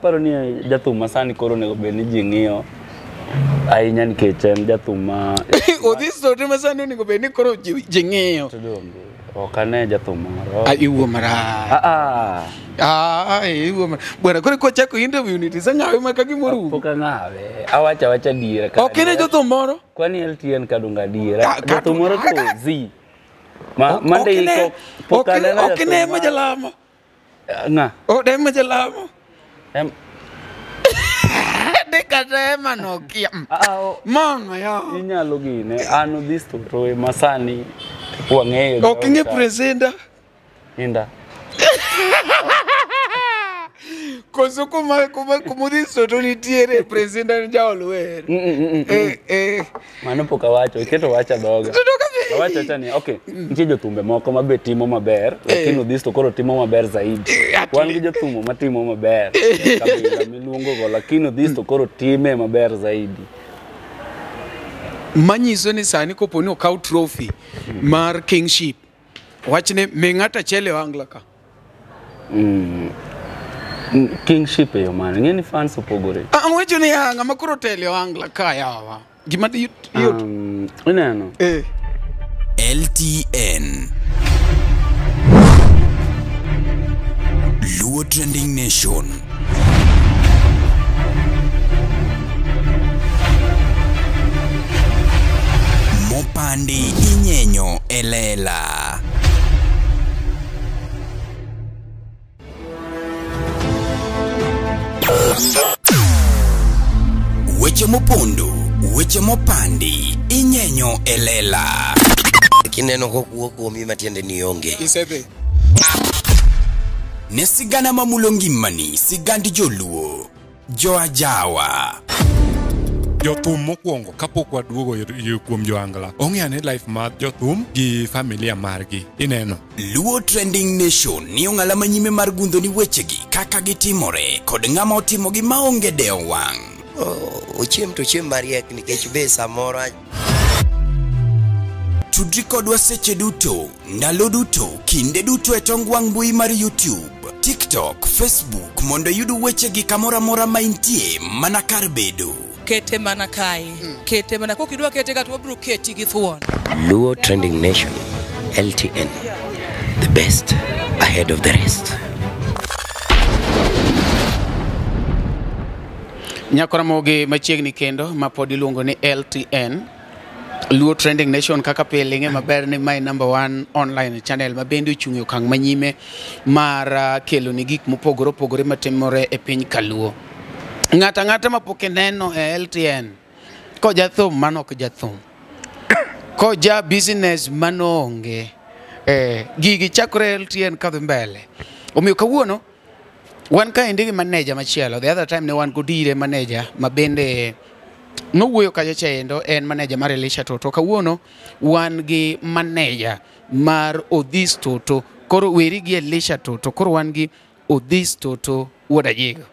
Aparo ni jathum ma sani koro onego bed ni ji ng'iyo ahinya nikech en jathum ma Odhis Toto ma sani onego bed ni koro ji ng'iyo. To donge ok ane jathum moro. Ah, iwuo marach. Ah, ah. Ah, iwuo marach. Bwana koro kochako interview ni tisang'awe ma ka gimoro rumo. Pok ang'awe. Awacho awacha adiera. Ka Ok ine jothum moro? Kwani LTN kadunga adiera. Ah, Jathum moro ka- to zi. Ma mande iko pok aneno Ok ine jathum ma jalamo. Ng'a? Ok ne ma jalamo. Em De kata ema nokia. ah, ah, Mama ya. inyalo gine an Odhis Toto ema sani wang'eyo. Ok ing'e presenter. Inda. Koso kuma Odhis Toto nitiere presenter ni jaol wer. Mm, mm, mm, mm. Eh, eh. Mano pok awacho, iketo wacha dhoga. To ka Awacho awacha ni, okay, nitie jothumbe moko ma be timo maber, lakini Odhis to koro timo maber zaidi. Wan gi jothumbe matimo maber, kabila miluongo go, lakini Odhis to koro time maber zaidi. Manyiso ni sani kopo ni okaw trophy mar kingship. Wachne mi ng'ato achiel e ohangla ka. Kingship e yo mane? Ing'e ni fans opogore. Ah, wacho ni ya ng'ama koro otelo e ohangla ka yawa. Gima di yot. Ineno? Eh. LTN Luo Trending Nation. Mopandi inyenyo elela. Weche mopondo, weche mopandi inyenyo elela. Kineno kokuo kuomi matiende ni onge. Isedhi. Ne sigana mamulo ngimani, sigand joluo, joajawa. Jothum mokwongo kapok waduogo kuom joangla ong'e ane life mar jothum gi familia margi ineno. Luo Trending Nation ni ong'ala manyime mar gundho ni wechegi kaka gitimore kod ng'ama otimogi maonge dewo wang'. Ochiem to ochiem mariek nikech be samoro Tudri kodwa seche duto, ndalo duto, kinde duto e tong wang' mbui mar YouTube, TikTok, Facebook mondo iyud wechegi kamoro amora ma intie mana kar bedo. Kete mana kae, kete mana kokidwa kete ka to wabiro keti gi thuon. Luo Trending Nation, LTN, the best ahead of the rest. Nyakoramogi machiegni kendo ma pod iluongo ni LTN Luo Trending Nation kaka pile ing'e maber ni mae number 1 online channel ma bende ochung' e okang' manyime mar kelo ni gik mopogore opogore matimore e piny kaluo. Ng'ato ang'ata mapok ineno e LTN ko jathum mano ok jathum, ko ja business mano onge. Gigi chakore LTN kadhi mbele. Omiyo kawuono wan kaendi gi manager machielo. The other time ne wan godire manager ma bende nowuoyo kacha chaendo, en manager mar Elisha Toto. Kawuono wan gi manager mar Odhis Toto. Koro weri gi Elisha Toto, koro wan gi Odhis Toto wuod Ajigo.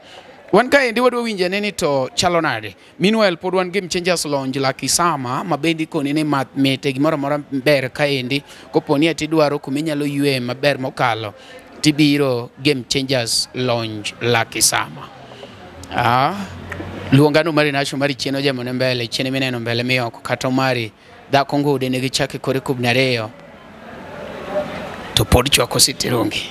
Wan kaendi wadwa winjo ane ni to chalo nade. Meanwhile pod wan gi Mchangers Lounge la Kisama ma bende ikoni ni math mete gimoro amora ber kaendi. Kopo ni ati idwaro kuma inyalo ywe maber mokalo, tibiro Game Changers Lounge la Kisama. Luongano mari nasho mari chien ojamone mbele, chien mineno mbele mioko kata mari dhako ngode nigi chake kore kubni ariyo to pod chwako sitirungi.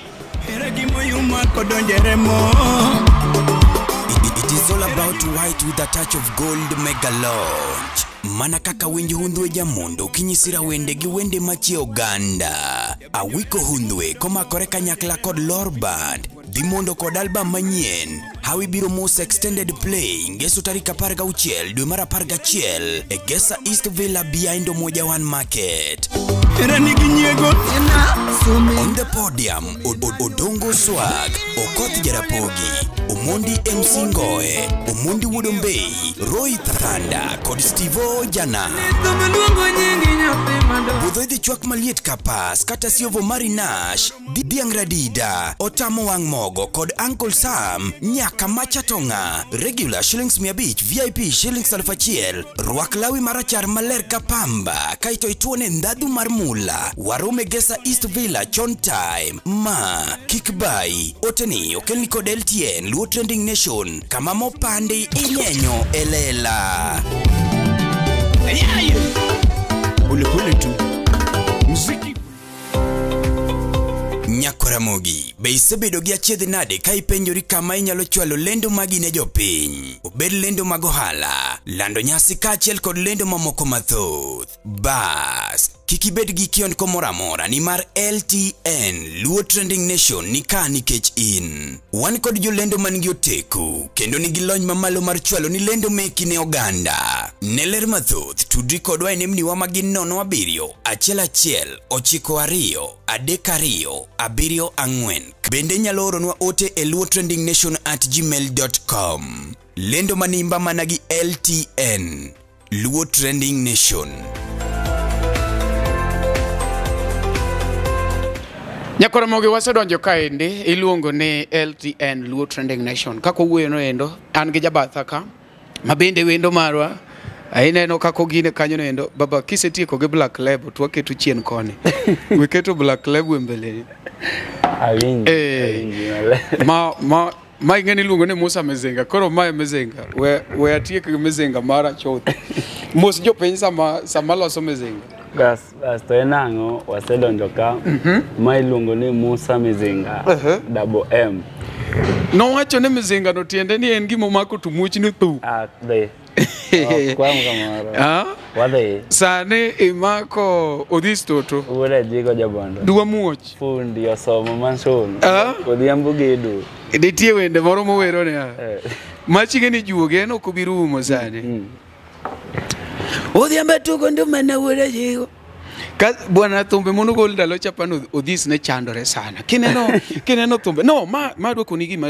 It is all about white with a touch of gold mega launch. Mana kaka winj hundhwe jamondo kinyisira wende gi wende machie oganda. Awiko hundhwe komakore kanyakla kod Lor Band. Dhi mondo kod album manyien. Hawi biro mos extended play ngeso tarik 16 dwe mar 11 e Gesa East Villa behind Umoja One Market. On the podium, Odongo Swag, Okoth Jarapogi, Omondi MC Ngoe, Omondi Wudombei, Roy Thanda kod Steve Jana. Budho idhi chwak maliet ka pas kata siovo marinash, dhiang' radida, otamo wang' mogo kod Uncle Sam nyaka macha tonga. Regular shillings 500, VIP shillings 1000. Rwak lawi marachar maler ka pamba, kaito ituone ndhadhu mar mula. Warome Gesa East Villa chon time. Ma kik bai. Oteni okelni kod LTN Luo Trending Nation kama mopandi inyenyo elela. Polepole tu. Muziki. Nyakoramogi, be isebedo gi achiedh nade ka ipenjori kama inyalo chwalo lendo magi ne jopiny? Obed lendo mag ohala, lando nyasi kaachiel kod lendo mamoko mathoth. Bas, kik ibed gi kiondko moro amora nimar LTN Luo Trending Nation ni ka nikech in. Wan kod jolendo man gi oteku kendo nigi lony mamalo mar chwalo ni lendo meki ne oganda. Ne ler mathoth, tudri kodwa e nembniwa ma gin 07 11 92 32 74. Bende inyalo oronwa ote e luotrendingnation@gmail.com. Lendo manimba mana gi LTN Luo Trending Nation. Nyakoramogi wasedonjo kaendi iluongo ni LTN Luo Trending Nation. Kaka owuoyo no endo, an gi jabatha ka ma bende wendo marwa. Ineno kaka ogine kanyo no endo. Baba kisetieko gi Black Label to waketo chien koni. Wiketo Black Label e mbeleni. Awinji. Awinji maler. Ma ing'e ni iluongo ni Musa Mizinga. Koro mae Mizinga. We atiek gi Mizinga mara chuth. Mos jopiny sama loso Mizinga. Bas, to en ang'o wasedonjo ka ma iluongo ni Musa Mizinga double M. Nowacho ni Mizinga no tiende ni en gima omako to muoch ni thu. Ah, dhi. Ok kwam kamoro. Ah? Wadhi. Sani imako Odhis Toto. Wuod Ajigo Jabondo. Dwa muoch. Fundi osomo manson. Ah? Odhiambo gedo. Nitie wende moro mowero niya. Machige ni juoge en ok obi rumo sani. Odhiambo tugo nduma na wuod Ajigo. Ka bwana thumbe monogol ndalo cha pano Odhis ne chandore sana. Kineno thumbe. No, ma dwoko ni gima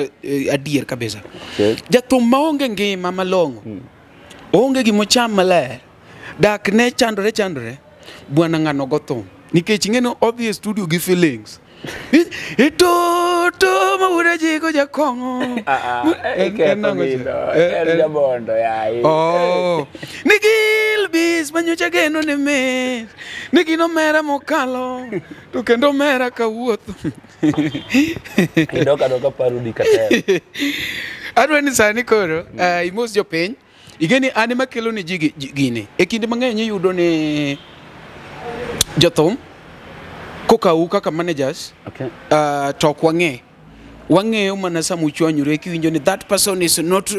adier kabisa. Okay. Jathum maonge ngima malong'o. Onge gimocham maler. Dak ne chandore. Bwana ng'ano go thum. Nikech ing'e odhi e studio gi feelings. Itoto ma wuod Ajigo jakong'o. Iketho gino. En Jabondo yaye. Oh. Nigil bis manyocha geno ne mit. Nigin omera mokalo. To kendo omera kawuotho. Idok adoka parudi katel. Adwa ni sani koro imos jopiny. Igeni an ema kelo ni ji gini. E kinde mang'eny iyudo ni jothum kokau kaka managers. Okay. To ok wang'e. Wang'eyo mana sama uchwanyore kiwinjo ni that person is not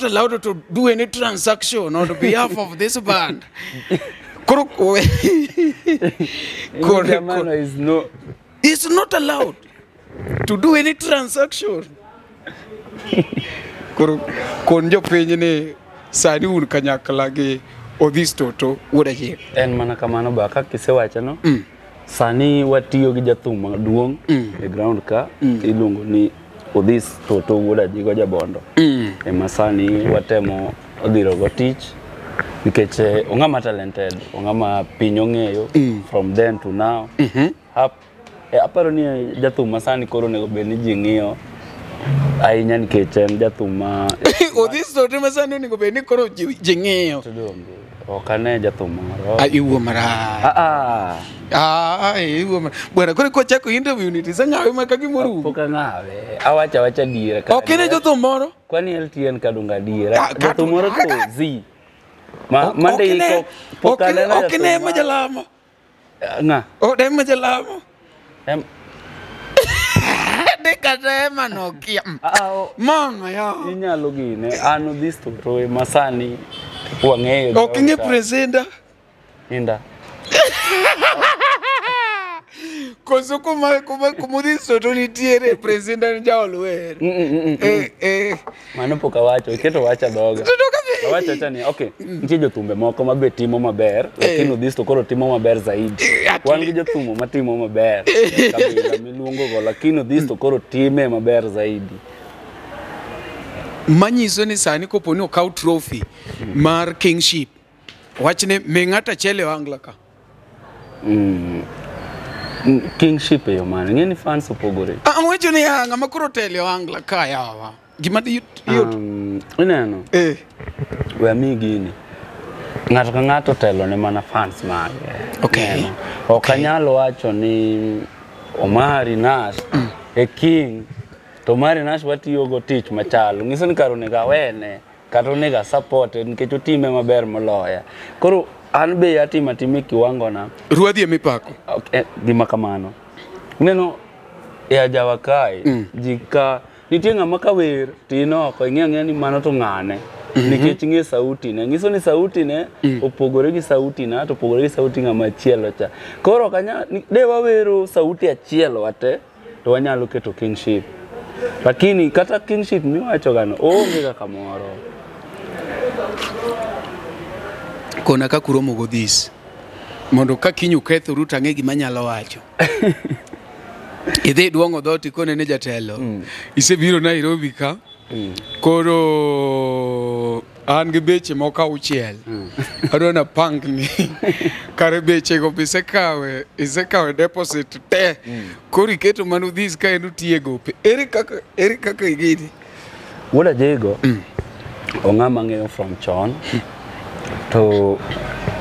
allowed to do any transaction on behalf of this band. Koro is not allowed to do any transaction. Koro kon jopiny ni sani un kanyakla gi Odhis Toto wuod Ajigo. En mana kamano ba kaka isewacho no. Sani watiyo gi jathum maduong' e ground ka iluongo ni Odhis Toto wuod Ajigo Jabondo. Ema sani watemo odhirogo tich nikech ong'ama talented, ong'ama piny ong'eyo from then to now. Aparo ni jathum ma sani koro onego bed ni ji ng'iyo ahinya nikech en jathum ma Odhis Toto ma sani onego bed ni koro ji ng'iyo. To donge ok ane jathum moro. Iwuo marach. Iwuo marach. Bwana koro kochako interview ni tiseng'awe ma ka gimoro rumo. Pok ang'awe. Awacho awacha adiera. Ok ine jothum moro? Kwani LTN kadunga adiera. Jathum moro to Z. Ma mandiko pok aneno. Ok ine ma jalamo. Ng'a? Ok ema jalamo. De kata ema nokia. Mama ya. Inyalo gine. An Odhis Toto ema sani wang'eyo. Ok ing'e presenter. Inda. Koso kuma Odhis Toto nitiere presenter ni jaol wer. Mano pok awacho, iketo wacha dhoga. Awacho acha ni okay, nitie jothumbe moko ma be timo maber, lakini Odhis to koro timo maber zaidi. Wan gi jothumo matimo maber kabila miluongo go, lakini Odhis to koro time maber zaidi. Manyiso ni sani kopo ni okaw trophy mar kingship, wachne mi ng'ato achiel e ohangla ka. Kingship e yo mane? Ng'e ni fans opogore. Awacho ni ya ng'ama koro telo e ohangla ka yawa. Gima yot. Ineno? We amiyi gini. Ng'ato ka ng'ato telo ne mana fans mage. Okay. Ok anyal wacho ni Omari Nash e king to Omari Nash watiyogo tich machalo. Nyiso ni kar onego awene kata onego support nikech otime maber moloya. Koro an be atimo atima e kiwango na. Ruadhi emipako. Okay, gima kamano. Ineno e ajawa kae ji ka nitie ng'ama ka wer to in oko ing'eyo ang'eya ni mano to ng'ane. Nikech ing'e sauti ne. Nyiso ni sauti ne opogore gi sauti na to opogore gi sauti ng'ama chielo cha. Koro ok anyal de wawero sauti achiel wate to wanyalo keto kingship. Lakini kata kingship miwacho gano onge kaka moro. Kona ka kuromo godhis. Mondo ka kiny ukethoru to ang'e gima anyalo wacho. Idhi duong'o dhoot ikone ne jatelo. Isebiro Nairobi ka. Koro an gi beche moko auchiel. Adwa napangni. Kare bechego be isekawe deposit te. Koro iketo mana Odhis ka en otiye gope. Ere kaka igini? Wuod Ajego ong'ama ang'eyo from chon. To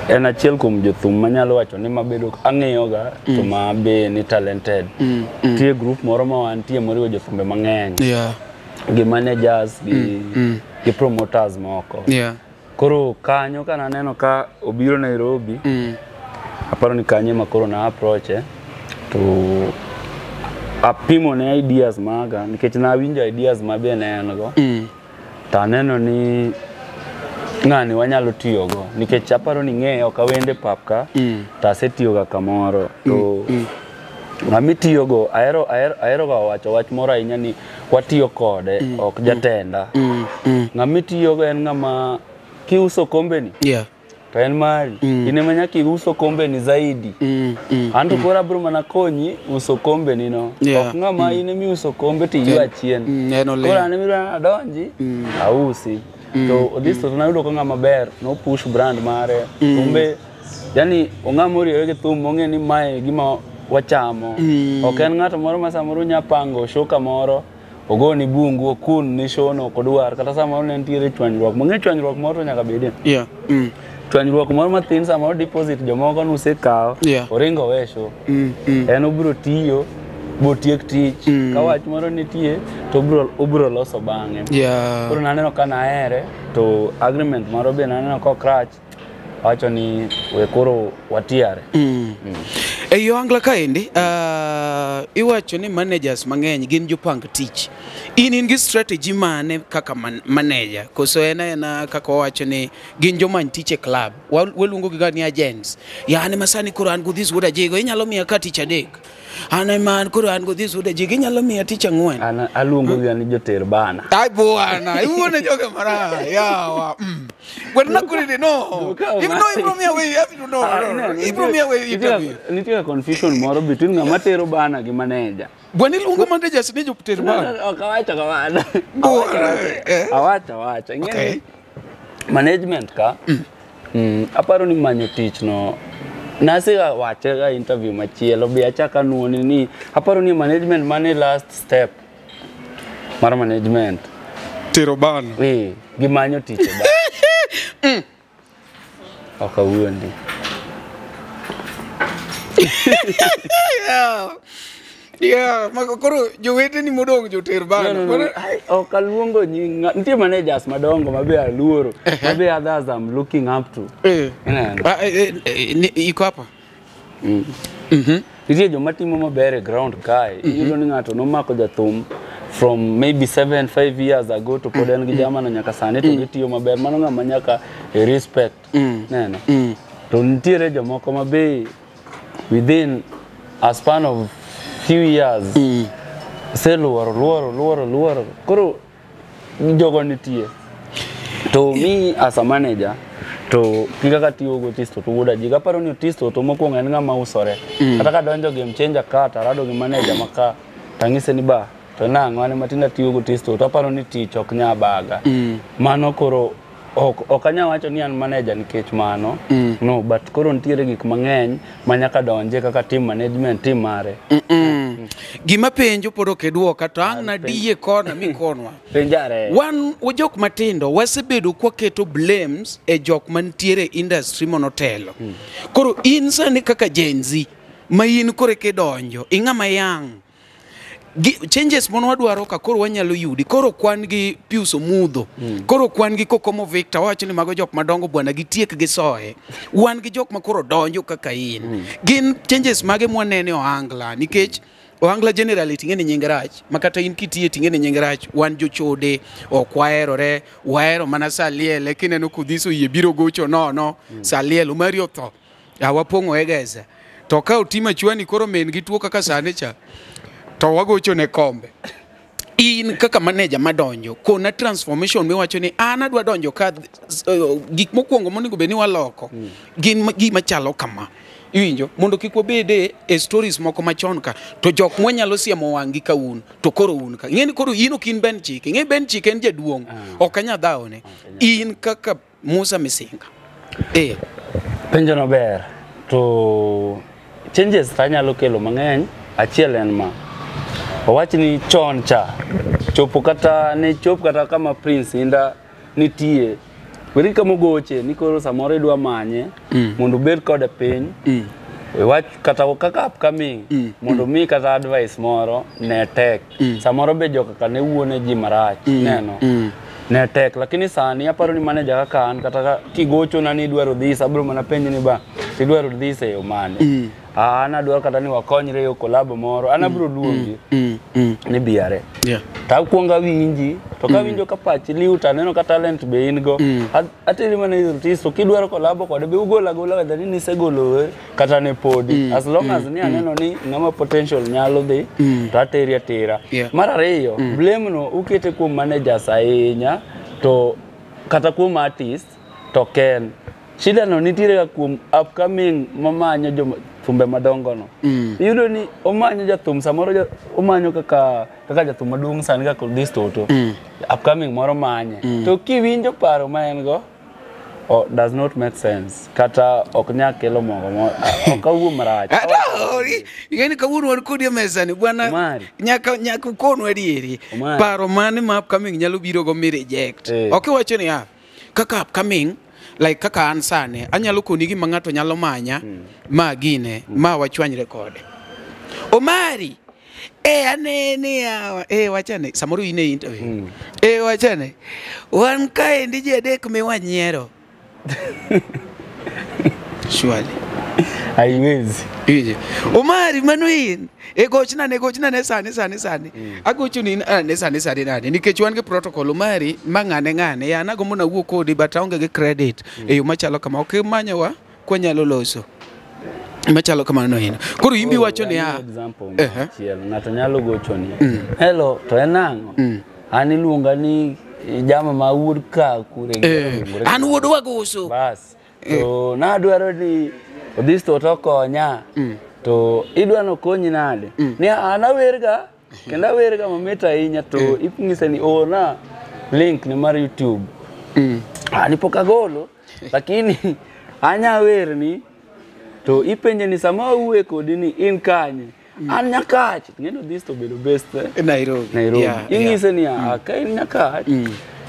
en achiel kuom jothum manyalo wacho ni mabedo ang'eyoga to ma be ni talented. Nitie group moro ma wantie moriwo jothumbe mang'eny. Gi managers gi promoters moko. Koro kanyo kana neno ka obiro Nairobi, aparo ni kanyo ema koro na approach to apimo ne ideas maga nikech nawinjo ideas ma be ne en go. To aneno ni ng'ani wanyalo tiyogo nikech aparo ni ng'eye ok awende pap ka to asetiyoga kamoro to ng'ama itiyogo ahero ga wacho wach moro ahinya ni watiyo kode ok jatenda. Ng'ama itiyogo en ng'ama kiuso kombeni to en mari. In ema nyaka iuso kombeni zaidi. An to koro abiro mana konyi uso kombeni no. Ok ng'ama in ema iuso kombe to iywa chien. Koro an ema adonji ausi. To Odhis to nayudo ka ng'ama ber no push brand mare. Thumbe yani ong'ama oriere gi thum ong'e ni mae gima wachamo. Ok en ng'ato moro ma samoro nya pango show kamoro ogoni bungu okun ni show no ok odwar kata samoro ne nitiere chwanyruok. Mong'e chwanyruok moro to nyaka bedie. Chwanyruok moro mathin samoro deposit jomoko nusekawo oringo owe show. En obiro tiyo botiek tich ka wach moro nitie to obiro loso bang'e. Koro naneno ka nahere to agreement moro be naneno ka ok rach. Awacho ni we koro watiare. E ohangla kaendi, iwacho ni managers mang'eny gin jopang tich. In gi strategy mane kaka manager? Koso en aena kaka wawacho ni gin jomany tich e club. Waluongo gi ga ni agents. Yani masani koro an go this wuod Ajego, inyalo miya ka tich adek. An ema an koro an go this wuod Ajego, inyalo miya tich ang'wen. An aluongo gi ni joter bana. Ai bwana, iwuone joge mara yawa. Bwana nakuridi no. Ibro miya we, no. Ibro miya we interview. Nitie confusion moro between ng'ama tero bana gi manager. Bwana iluongo managers ni joter bana. Ok awacho kamano. Awacho. Ing'e management ka aparo ni manyo tich no nasega wache ga interview machielo be achaka nuoni ni aparo ni management mane last step mar management tero bana. Gimanyo tich e bana. Ok awuondi. Koro joweteni modong' joter bana. No. Ok aluongo nying nitie managers madongo mabe aluoro mabe others I'm looking up to. Iko hapa. Nitie joma timo maber e ground kae. Iyudo ni ng'ato nomako jathum from maybe 7-5 years ago to pod en gi jamano nyaka sani to gitiyo maber. Mano ng'ama nyaka e respect. Neno. To nitiere jomoko mabe within a span of few years seluoro luoro koro jogo nitie. To me as a manager to kaka tiyo go Otis to wuod Ajigo aparo ni Otis to mokwongo en ng'ama usore. Kata ka donjo game changer ka to arado gi manager maka tang'ise ni ba to nang'o an ema tinda tiyo go Otis to aparo ni tich ok nya baga. Mano koro Ok anyal wacho ni an manager nikech mano. No, but koro nitiere gik mang'eny ma nyaka donje kaka team management, team mare. Gima penjo pod ok idwoka to ang' nadiye kona mikonwa. Penjare. Wan jok matindo wasebedo kwaketo blames e jok mantiere industry monotelo. Koro in sani kaka Gen Z ma in koro eka idonjo, ing'ama yang'. Changes mono wadwaro ka koro wanyalo yudi. Koro kwan gi Pius Omudho, koro kwan gi Kokomo Victor, wawacho ni mago jok madongo bwana gitiek gi soye. Wan gi jok ma koro donjo kaka in. Gin changes mage mwanene ohangla nikech ohangla generally ting'e ni nying rach ma kata in kitiye ting'e ni nying rach wan jochode ok waherore wahero mana sa liele kineno kudhiso yie biro gocho nono sa liel Omari otho wapong'o egesa to ka otima chwani koro min gi tuo kaka sani cha to wagocho ne kombe. In kaka manager madonjo kona transformation miwacho ni an adwa donjo ka gik mokwongo monego bed ni waloko gin gima chalo kama iwinjo mondo kik wabede e stories moko machon ka to jok mwanyalo siemo wang'gi ka un to koro un ka ing'e ni koro in ok in Ben Chike ing'e Ben Chike en jaduong' ok anya dhawone in kaka Musa Misinga Penjo no ber to changes tanyalo kelo mang'eny. Achiel en ma owach ni chon cha chopo kata ne chop kata kama Prince Indah nitie weri kama ogoche ni koro samoro idwa manye mondo obed kode piny wach kata kaka upcoming mondo mi kata advice moro ne tek samoro be joka ne wuone ji marach neno ne tek lakini sani aparo ni manager kaka an kata kigochona ni idwaro this abro mana penji ni ba idwaro this e yo mane an adwaro kata ni wakonyre yo collab moro an abro luongi ni biare to akwongo awinji to kawinjo ka pachi liw to aneno ka talent be in go ateri mana ir tis to kidwaro collab kode be ugolo agola whether ni nisegolo kata ne podi as long as ni aneno ni ng'ama potential nyalo dhi to ateri atera. Mar ariyo blame no ukete kuom managers ahinya to kata kuom artist to ken shida no nitiere ga kuom upcoming mamanyo joma thumbe madongo no. Iyudo ni omanyo jathum samoro omanyo kaka jathum maduong' sani kaka Odhis Toto upcoming moro manye to kiwinjo paro ma en go does not make sense kata ok nyal kelo mogo mo ok awuo marach. Ing'eni kawuono wan kodi e mesa ni bwana nyaka ukonwa adieri paro mane ma upcoming nyalo biro go mi reject. Ok iwacho ni kaka upcoming like kaka an sani anyalo koni gima ng'ato nyalo manya ma gine ma wachwanyre kode. Omari anene yawa wachane samoro in e interview wachane wan kaendi ji adek miwanyiero. Surely haiwezi. Omari mano in gochna ne sani agocho ni ne sani nade nikech wan gi protocol Omari ma ng'ane ya nago mona wuo kodi but aonge gi credit e yo machalo kama ok imanyowa kwanyalo loso machalo kamano ino. Koro imbi wacho ni example achiel ng'ato nyalo gocho ni hello to en ang'o an iluonga ni jama ma wuod ka kure an wuod wagoso bas to nadwaro ni Odhis Toto konya to idwa nokonyi nade ni an awerga kendo awerga mamit ahinya to inyise ni orna link ni mar YouTube ani pok agolo lakini anya werni to ipenje ni sama awuoye kodi ni in kanye an Nyakach ing'eni Odhis to obedo best Nairobi inyise ni ka in Nyakach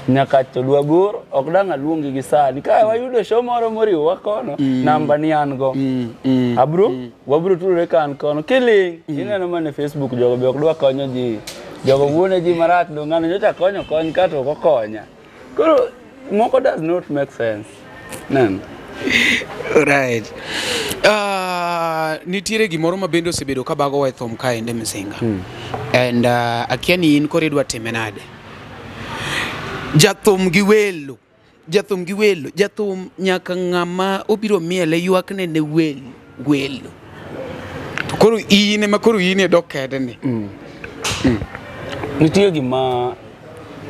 Nyakach to dwa bor ok dang' aluongi gi sani ka wayudo show moro moriwowa kono namba ni an go abro wabro tudore ka an kono kiling ineno mana e Facebook jogo be ok dwa konyo ji jogo wuone ji marach do ng'ano nyocha konyo kony ka to ok okonya koro moko does not make sense neno. Right. Nitiere gimoro ma bende osebedo ka bagowa e thum kaende Misinga. And akia ni in koro idwa time nade. Jathum gi welo, jathum nyaka ng'ama obiro miele ywakne ne welo. To koro in ema koro in e dok kede ni. Nitie gima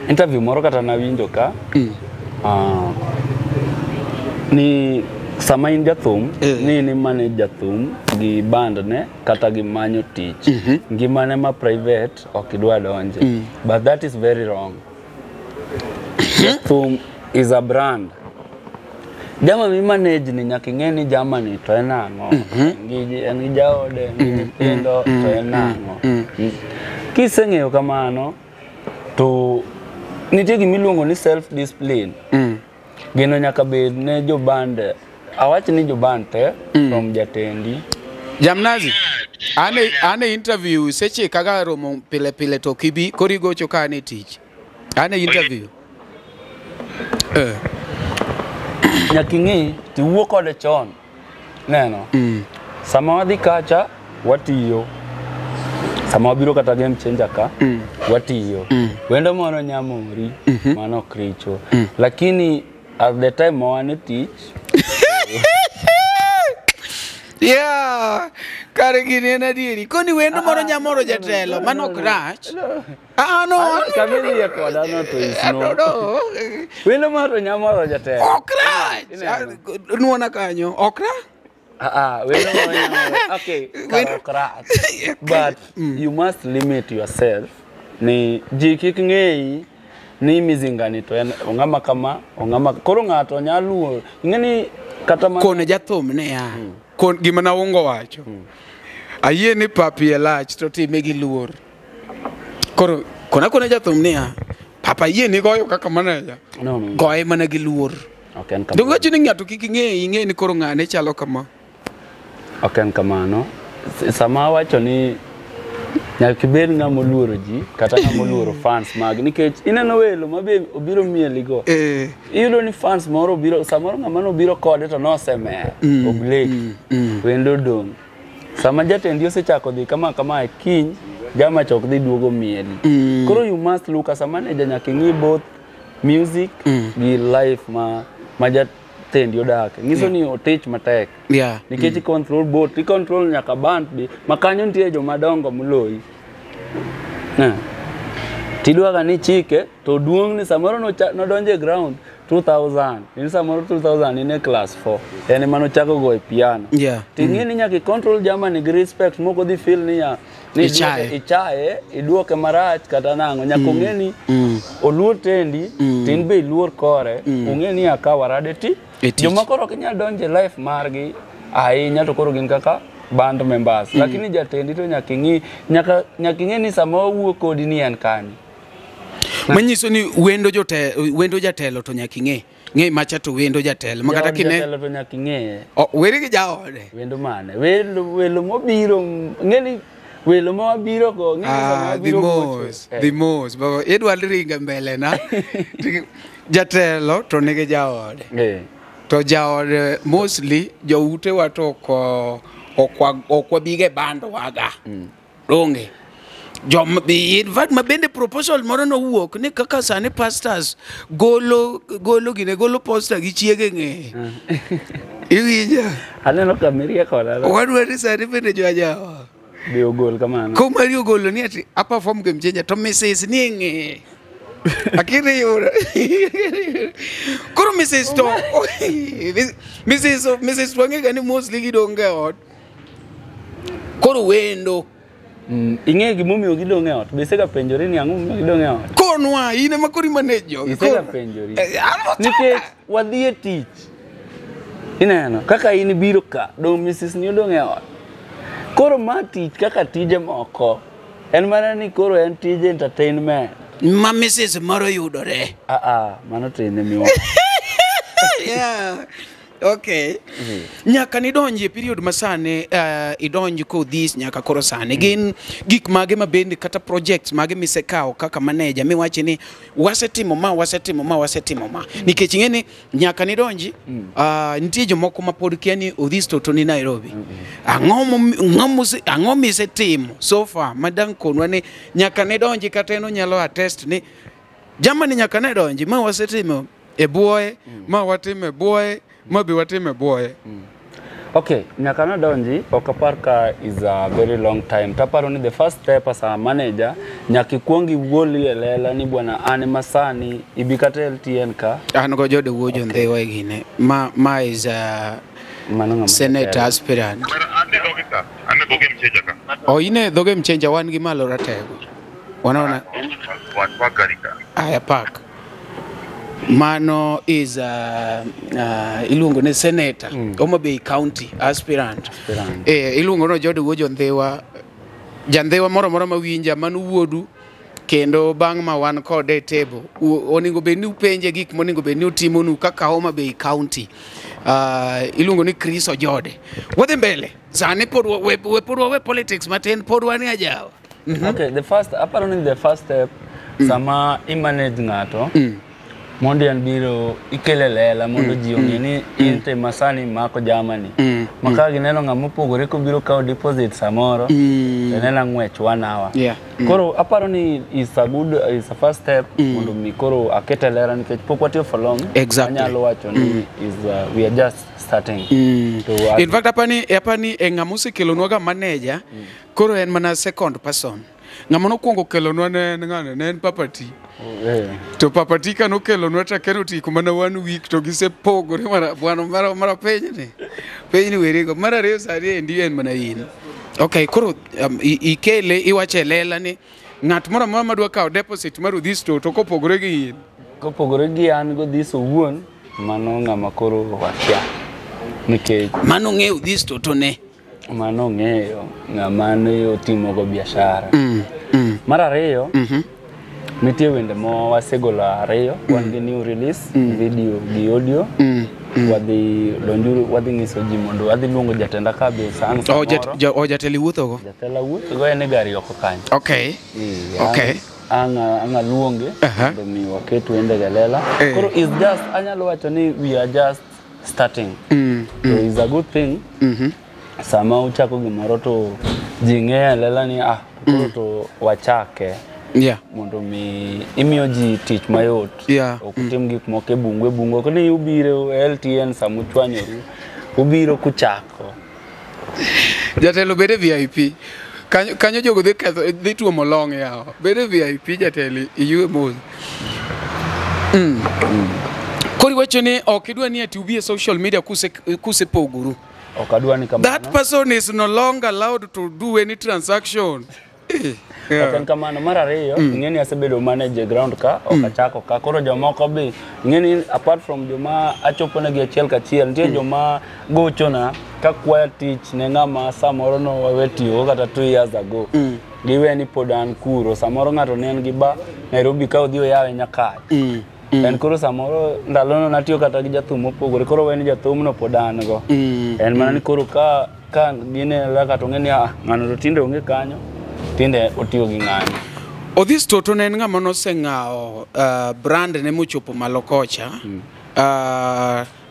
interview moro kata nawinjo ka ni sama in jathum ni manage jathum gi band ne kata gi manyo tich ngimane ma private ok idwa donje but that is very wrong. Jathum is a brand. Jama mi manage ni nyaka ing'e ni jama ni to en ang'o. En gi jaode, en gi nyithindo to en ang'o. Kiseng'eyo kamano to nitie gima iluongo ni self discipline. Gino nyaka bed ne joband, awach ni joband te from jatendi. Jamnazi, ane interview seche kaka romo pile pile to kibi koro igocho ka ane tich. Ane interview. Nyaka ing'i tiwuo kode chon. Neno. Sama wadhi kacha watiyo. Sama wabiro kata Game Changer ka watiyo. Wendo moro nyamori mano ok richo. Lakini at the time ma wan e tich. Yeah, kare gini en adieri. Koni wendo moro nyamoro jatelo, mano ok rach. Ah no, kamidhiye koda no to is no. No. Wendo moro nyamoro jatelo. Ok rach. Nuona kanyo, ok rach? Wendo moro nyamoro. Okay, kare ok rach. But you must limit yourself. Ni ji kik ng'eyi ni mizingani to en ong'ama kama, ong'ama koro ng'ato nyalo luor. Ing'e ni kata mana kone jathum niya. Kon gima nawongo wacho. Ayie ni papi e lach to time gi luor. Koro kona kona jathum niya, papa yie ni goyo kaka manager. No, no. Goye mana gi luor. Ok en kamano. Donge wacho ni ng'ato kik ing'e, ing'e ni koro ng'ane chalo kama. Ok en kamano. Sama awacho ni nyaka ibed ng'ama oluoro ji kata ng'ama oluoro fans mag nikech ineno welo ma be obiro mieligo. Iyudo ni fans moro obiro samoro ng'ama nobiro kode to nosemer oblek wendo odong'. Sama jatendi osechako dhi kama kama e kiny jama chok dhi duogo mieli. Koro you must look as a manager nyaka ing'i both music gi life ma jatendi odake. Nyiso ni otich matek. Yeah. Nikech i control both, i control nyaka band be ma kanyo nitie joma dongo moloyi. Tidwaga ni chike to duong' ni samoro nodonjo e ground 2000, in samoro 2000 in e class 4, en ema nochako goyo piano. Yeah. Ting'e ni nyaka i control jamani gi respect mok odhi feel niya ni Ichaye. Ichaye, iduoke marach kata nang'o. Nyaka ong'e ni oluor tendi, to in be iluor kore, ong'e ni akaw arade ti. E tich. Joma koro ok nyal donjo e life margi ahinya to koro gin kaka band members. Lakini jatendi to nyaka ing'i, nyaka ing'e ni sama owuo kodi ni en kanye. Manyiso ni wendo wendo jatelo to nyaka ing'e. Ng'e macha to wendo jatelo. Ma kata kine jatelo to nyaka ing'e. Oh, weri gi jaode. Wendo mane? Welo mobiro, ng'e ni welo ma wabiro go, ng'e ni sama wabiro gocho. The most. Baba, idwa ringa mbele na. Jatelo to nigi jaode. To jaode mostly joute wa to ok wabige bando waga. Donge. In fact, ma bende proposal moro nowuok ni kaka sani pastors golo gine golo poster gi chiege ng'e. Iwinjo? Aneno ka mirie koda. Wadwa ni sani bende jo ajawa. Be ogol kamano. Ko mari ogolo ni ati a perform Game Changer to Mrs. ni ng'e. Akiri yura. Koro Mrs. to Mrs. wang'e ga ni mostly gidong' e ot. Koro wendo. Ing'e gimomiyo gidong' e ot? Be isega penjori ni ang'o momiyo gidong' e ot? Konwa, in ema koro imanage jogi. Isega penjori. Nikech wadhi e tich. Ineno, kaka in ibiro ka, dong' Mrs. ni odong' e ot. Koro ma tich kaka tije moko. En mana ni koro en tij entertainment. Ma Mrs. moro yudore. Mano to in emiwa. Yeah. Okay. Nyaka nidonji e period masani, idonji kodhis nyaka koro sani. Gin gik mage ma bende kata projects mage misekawo kaka manager miwachi ni wasetimo ma, wasetimo ma, wasetimo ma. Nikech ing'e ni nyaka nidonji, nitie jomoko ma pod kia ni Odhis Toto ni Nairobi. Ang'o misetimo so far madang' konwa ni nyaka nidonji kata en onyalo attest ni jamani nyaka ne donji ma wasetimo e buoye, ma watimo e buoye, ma be watimo e buoye. Okay, nyaka nadonji, ok apar ka is a very long time. Taparo ni the first step as a manager, nyaka ikuong iwuoli e lela ni bwana an ema sani ibi kata LTN ka. An go jode wuo jondhiwa e gine. Ma is a senator aspirant. An e dho Game Changer ka. O in e dho Game Changer wan gi malo ratego. Wanaona Wan gari ka. Aya park. Mano is iluongo ni senator Homa Bay County aspirant. Iluongo ni Ojode wuo Jondhiwa. Jandhiwa moro amora mawinja mano wuodu kendo bang' ma wan kode e table onego bed ni upenje gik monego bed ni utimonu kaka Homa Bay County. Iluongo ni Chris Ojode. Wadhi mbele. Sani pod we pod wawe politics matin pod wan e ajawa. Okay, the first apparently the first step sama i manage ng'ato mondo en biro ikele lela mondo ji ong'e ni in te masani mako Germany ma ka gineno ng'ama opogore kobiro kawo deposit samoro to en ng'wech 1 hour. Koro aparo ni is a good is a first step mondo mi koro akete lela nikech pok watiyo for long. Anyalo wacho ni is we are just starting to In fact apani e ng'ama osekelonwa ga manager koro en mana second person. Ng'ama nokwongo kelonwa ne en ng'ane ne en Papa T. To Papa T ka nokelonwa to akia notieko mana one week to gisepogore mara bwana mara pinyni. Pinyni werigo. Mar ariyo sani endi en mana in. Okay, koro ikele iwacho e lela ni ng'at moro amora madwa kawo deposit mar Odhis Toto kopogore gi in. Kopogore gi an godhis owuon, mano ng'ama koro wakia nikech Mano ng'eyo Odhis Toto ne. Mano ng'eyo ng'ama ne otimogo biashara. Mar ariyo, nitie wende ma wasegolo ariyo, wan gi new release, video gi audio. Wadhi donjuru, wadhi nyiso ji mondo wadhi luongo jatenda ka be sang O samoro. O jatelo iwuothogo. Jatelo wuothogo en e gari oko kanyo. Ang' aluonge mondo mi waket wende e lela. Koro is just anyalo wacho ni we are just starting. To is a good thing. Sama uchako gimoro to ji ng'eyo e lela ni ah koro to wachake. Mondo mi imiyo ji tich mayot. Ok utim gik moko e bungu e bungu. Ok ni ubiro e LTN sama uchwanyoru. Ubiro kuchako. Jatelo bede VIP. Kanyo, kanyo jogo dhi ketho dhi tuomo long yawa. Bede VIP jatelo iyue mos. Koro iwacho ni ok idwa ni ati ubi e social media kusepogoru. Ok adwa ni kamano. That person is no longer allowed to do any transaction. Ok en kamano. Mar ariyo, ing'e ni asebedo manager e ground ka, ok achako ka. Koro jomoko be, ing'e ni apart from joma achoponegi achiel kachiel, nitie joma gochona ka kwayo tich ne ng'ama samoro nowe tiyogo kata 2 years ago. Giwe ni pod an kuro. Samoro ng'ato ne en gi ba Nairobi ka odhi oyawe Nyakach. En koro samoro ndalono natiyo kata gi jathum mopogore, koro we ni jathumno pod an go. En mana ni koro ka gin e laka to ng'e ni ah, ng'ano to tinde onge kanyo, tinde otiyo gi ng'ani. Odhis Toto ne en ng'ama noseng'awo brand ne mochopo malo kocha.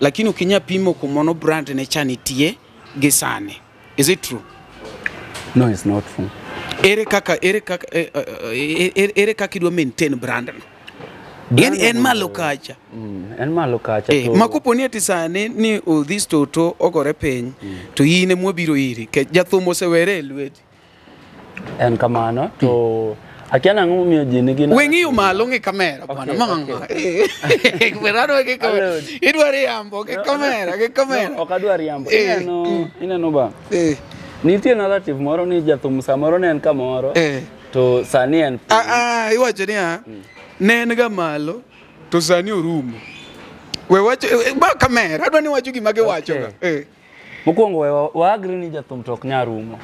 Lakini ok inyal pimo kumano brand ne cha nitie gi sani. Is it true? No, it's not true. Ere kaka idwa maintain brand no? Yani en malo kacha. En malo kacha. Ma kopo ni ati sani ni Odhis Toto ogore piny to in ema wabiro iri ke jathum osewere e lweti. En kamano to akia nang'o momiyo ji nigi We ng'iyo malo ng'i kamera bwana manga. Werano gi kamera. Idwa riambo gi kamera gi kamera. No, ok adwa riambo. Ineno ba? Nitie narrative moro ni jathum samoro ne en kamoro to sani en piny. Ah ah, iwacho niya ne en ga malo to sani orumo. We wacho ba kamera adwa ni wacho gima giwacho ga. Mokwongo we wa agree ni jathum to ok nyal rumo.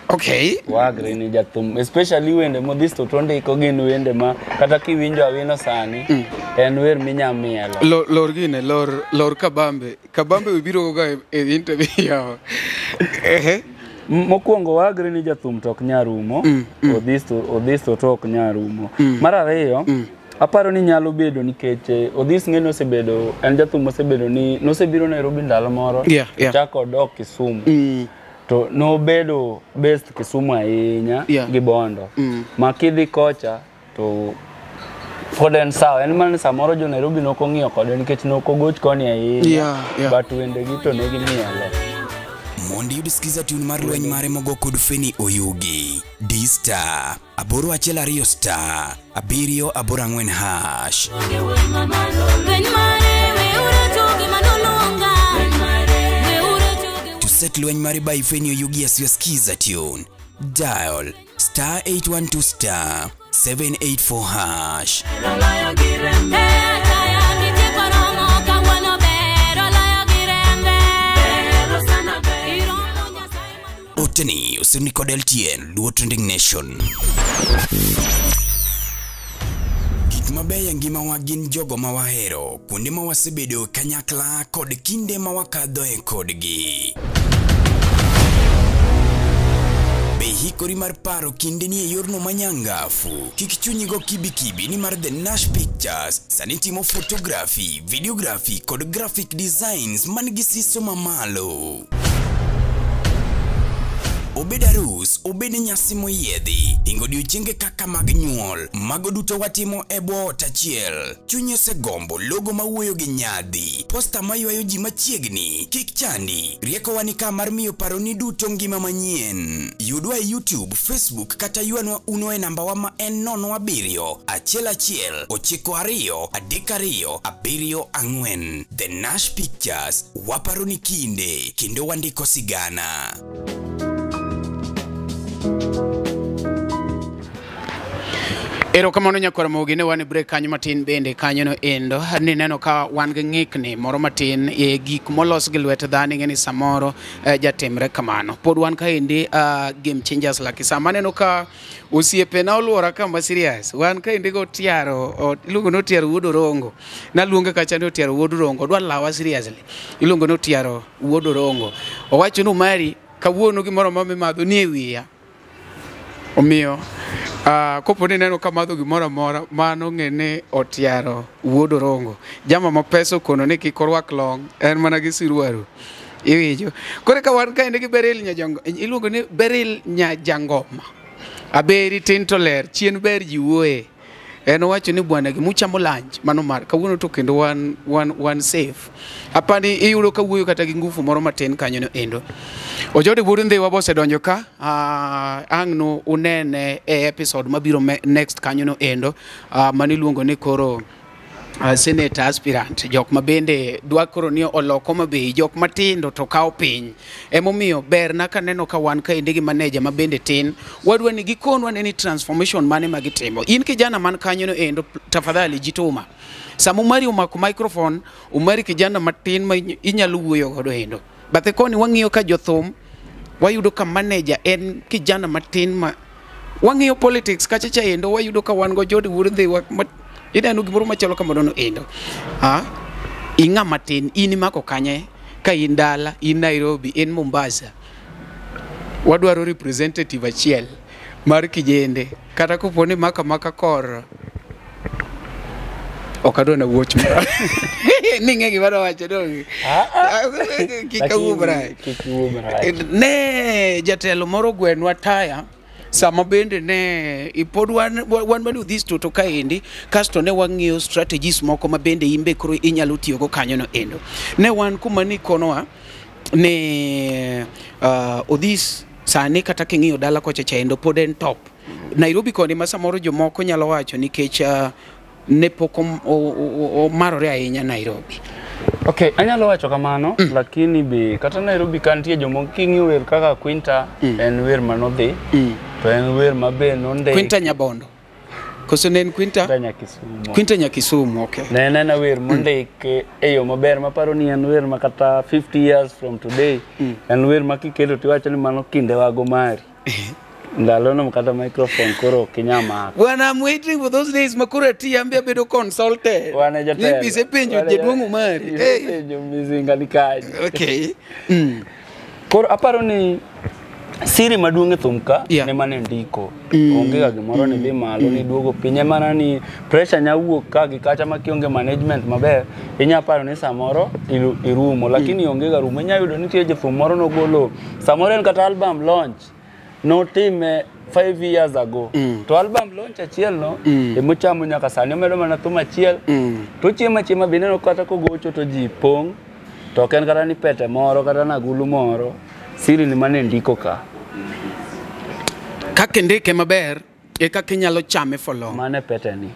Wa agree ni jathum especially wende modhis to ndiko gin wende ma kata kiwinjo Awino sani en wer minya mielo. Lor gine lor kabambe. Kabambe we biro ga e interview yawa. Ehe. Mokwongo wa agree ni jathum to ok nyal rumo. Odhis to ok nyal rumo. Mar ariyo, aparo ni nyalo bedo nikech Odhis ng'e ni osebedo en jathum mosebedo ni nosebiro Nairobi ndalo moro chako odok Kisumu. To nobedo based Kisumu ahinya gi Bondo. Ma kidhi kocha to pod en sawa en mana ni samoro jo Nairobi nokong'iyo kode nikech nokogoch koni ahinya but wendegi to ne gimielo. Mondo iyud skiza tune mar lweny mare mogo kod Feni Oyugi. D *812*784#. To set lweny mare by Feni Oyugi as your skiza tune, dial *812*784#. Peteni osirni kod LTN Luo Trending Nation. Gik mabeyo e ngimawa gin jogo ma wahero, kuonde ma wasebedo kanyakla kod kinde ma wakadhoe kodgi. Be hikori mar paro kindeni e yorno manyangafu? Kik chunyi go kibikibi nimar The Nash Pictures sani timo photography, videography kod graphic designs man gi siso mamalo. Obed arus, obed nyasi moyiedhi, ingo odiochienge kaka mag nyuol, mago duto watimo e bwo ot achiel. Chunyi osegombo logo mawuoyo gi nyadhi, posta maywayo ji machiegni, kik chandi, riekowa ni ka mar miyo paroni duto ngima manyien. Yudwa e YouTube, Facebook kata ywanwa uno e nambawa ma en 07 11 92 32 74. The Nash Pictures, waparo ni kinde, kendo wandiko sigana. Erokamano nyakwar Mogi, ne wan e break kanyo matin bende kanyo no endo nineno ka wan gi ng'ikni moro matin e gik molos gi lwet dhano ing'e ni samoro jatimre kamano. Pod wan kaendi Game Changers Lucky Sam. Aneno ka osiepena oluora ka ma serious. Wan kaendi go Otiaro, iluongo ni Otiaro wuod Orongo. Naluonge kacha ni Otiaro wuod Orongo, odwa lawa seriously. Iluongo ni Otiaro wuod Orongo. Owacho ni Umari kawuono gimoro ma mimadho ni e wiya. Omiyo kopo ni neno kamadho gimoro amora mano ng'e ni Otiaro wuod Orongo. Jama ma pesa okono ni kik orwak long, en mana gi siruaru. Iwinjo. Koro ka wan kaendi gi Beryl Nyajango, iluongo ni Beryl Nyajangoma. Aberi tin to ler, chien ber ji wuoye. En owacho ni bwana gimuchamo lunch mano mar kawuono to kendo wan safe. Apani iyudo ka wuoyo kata gi ngufu moro matin kanyo no endo. Ojode wuod Ndhiwa bosedonjo ka, ang' no unene e episode mabiro next kanyo no endo, mano iluongo ni koro senator aspirant, jok ma bende dwa koro ni olok Homa Bay, jok matindo to kawo piny. Emomiyo ber na kaneno ka wan kaendi gi manager ma bende tin, wadwa ni gikonwa ne ni transformation mane ma gitimo. In kijana man kanyo no endo, tafadhali jituma. Sama Umari omako microphone, Umari kijana matin ma inyalo wuoyo godo endo. Bathe koni wang'iyo ka jothum, wayudo ka manager en kijana matin ma wang'iyo politics kacha cha endo, wayudo ka wan go Jody wuod Ndhiwa ineno gimoro machalo kamano no endo. Ing'ama tin, in imako kanye ka in dala, in Nairobi, in Mombasa. Wadwaro representative achiel mar kijende, kata kopo ni maka maka kor ok adwa na wuoch mara. Ning'e gima nawacho donge? Kik awuo marach. Kik iwuo marach. Ne jatelo moro gwenwa taya sama bende ne pod wan mane udhis to kaendi, kasto ne wang'iyo strategies moko ma bende imbe koro inyalo tiyogo kanyo no endo. Ne wan kuma nikonowa ne Odhis sani kata king'iyo dala kocha cha endo pod en top. Nairobi koni ma samoro jomoko nyalo wacho nikech ne pok omarore ahinya Nairobi. Okay, anyalo wacho kamano, lakini be kata Nairobi ka nitie jomoko king'iyo wer kaka Quinta, en wer manodhi, to en wer ma be nondiki. Quinta Nyabondo. Koso ne en Quinta? Quinta Nyakisumo. Quinta Nyakisumo, okay. Ne en ena wer mondik e yo maber maparo ni en wer ma kata 50 years from today, en wer ma kiketo tiwacho ni mano kindewago mari. Ndalono kata microphone koro ok inyal mako. Bwana, I'm waiting for those days makoro ati ambe abedo consulted. Wan e jatelo. Ni isepenjo jaduong' Umari. Isepenjo mizinga ni kanye. Okay. Koro aparo ni siri maduong' e thum ka ne mana ndiko. Onge ga gimoro ni dhi malo ni duogo piny, en mana ni pressure nya wuok ka gi kacha ma kionge management maber, inya paro ni samoro irumo, lakini onge ga rumo. Inya yudo nitie jathum moro nogolo samoro en kata album launch notime 5 years ago. To album launch achiel no emochamo nyaka sani, omedo mana thum achiel. To chiemo achiema be ineno kata kogocho to ji pong', to ok en kata ni pete moro kata nagulu moro, siri ni mane ndiko ka. Kaka indike maber e kaka inyalo chame for long. Mane pete ni.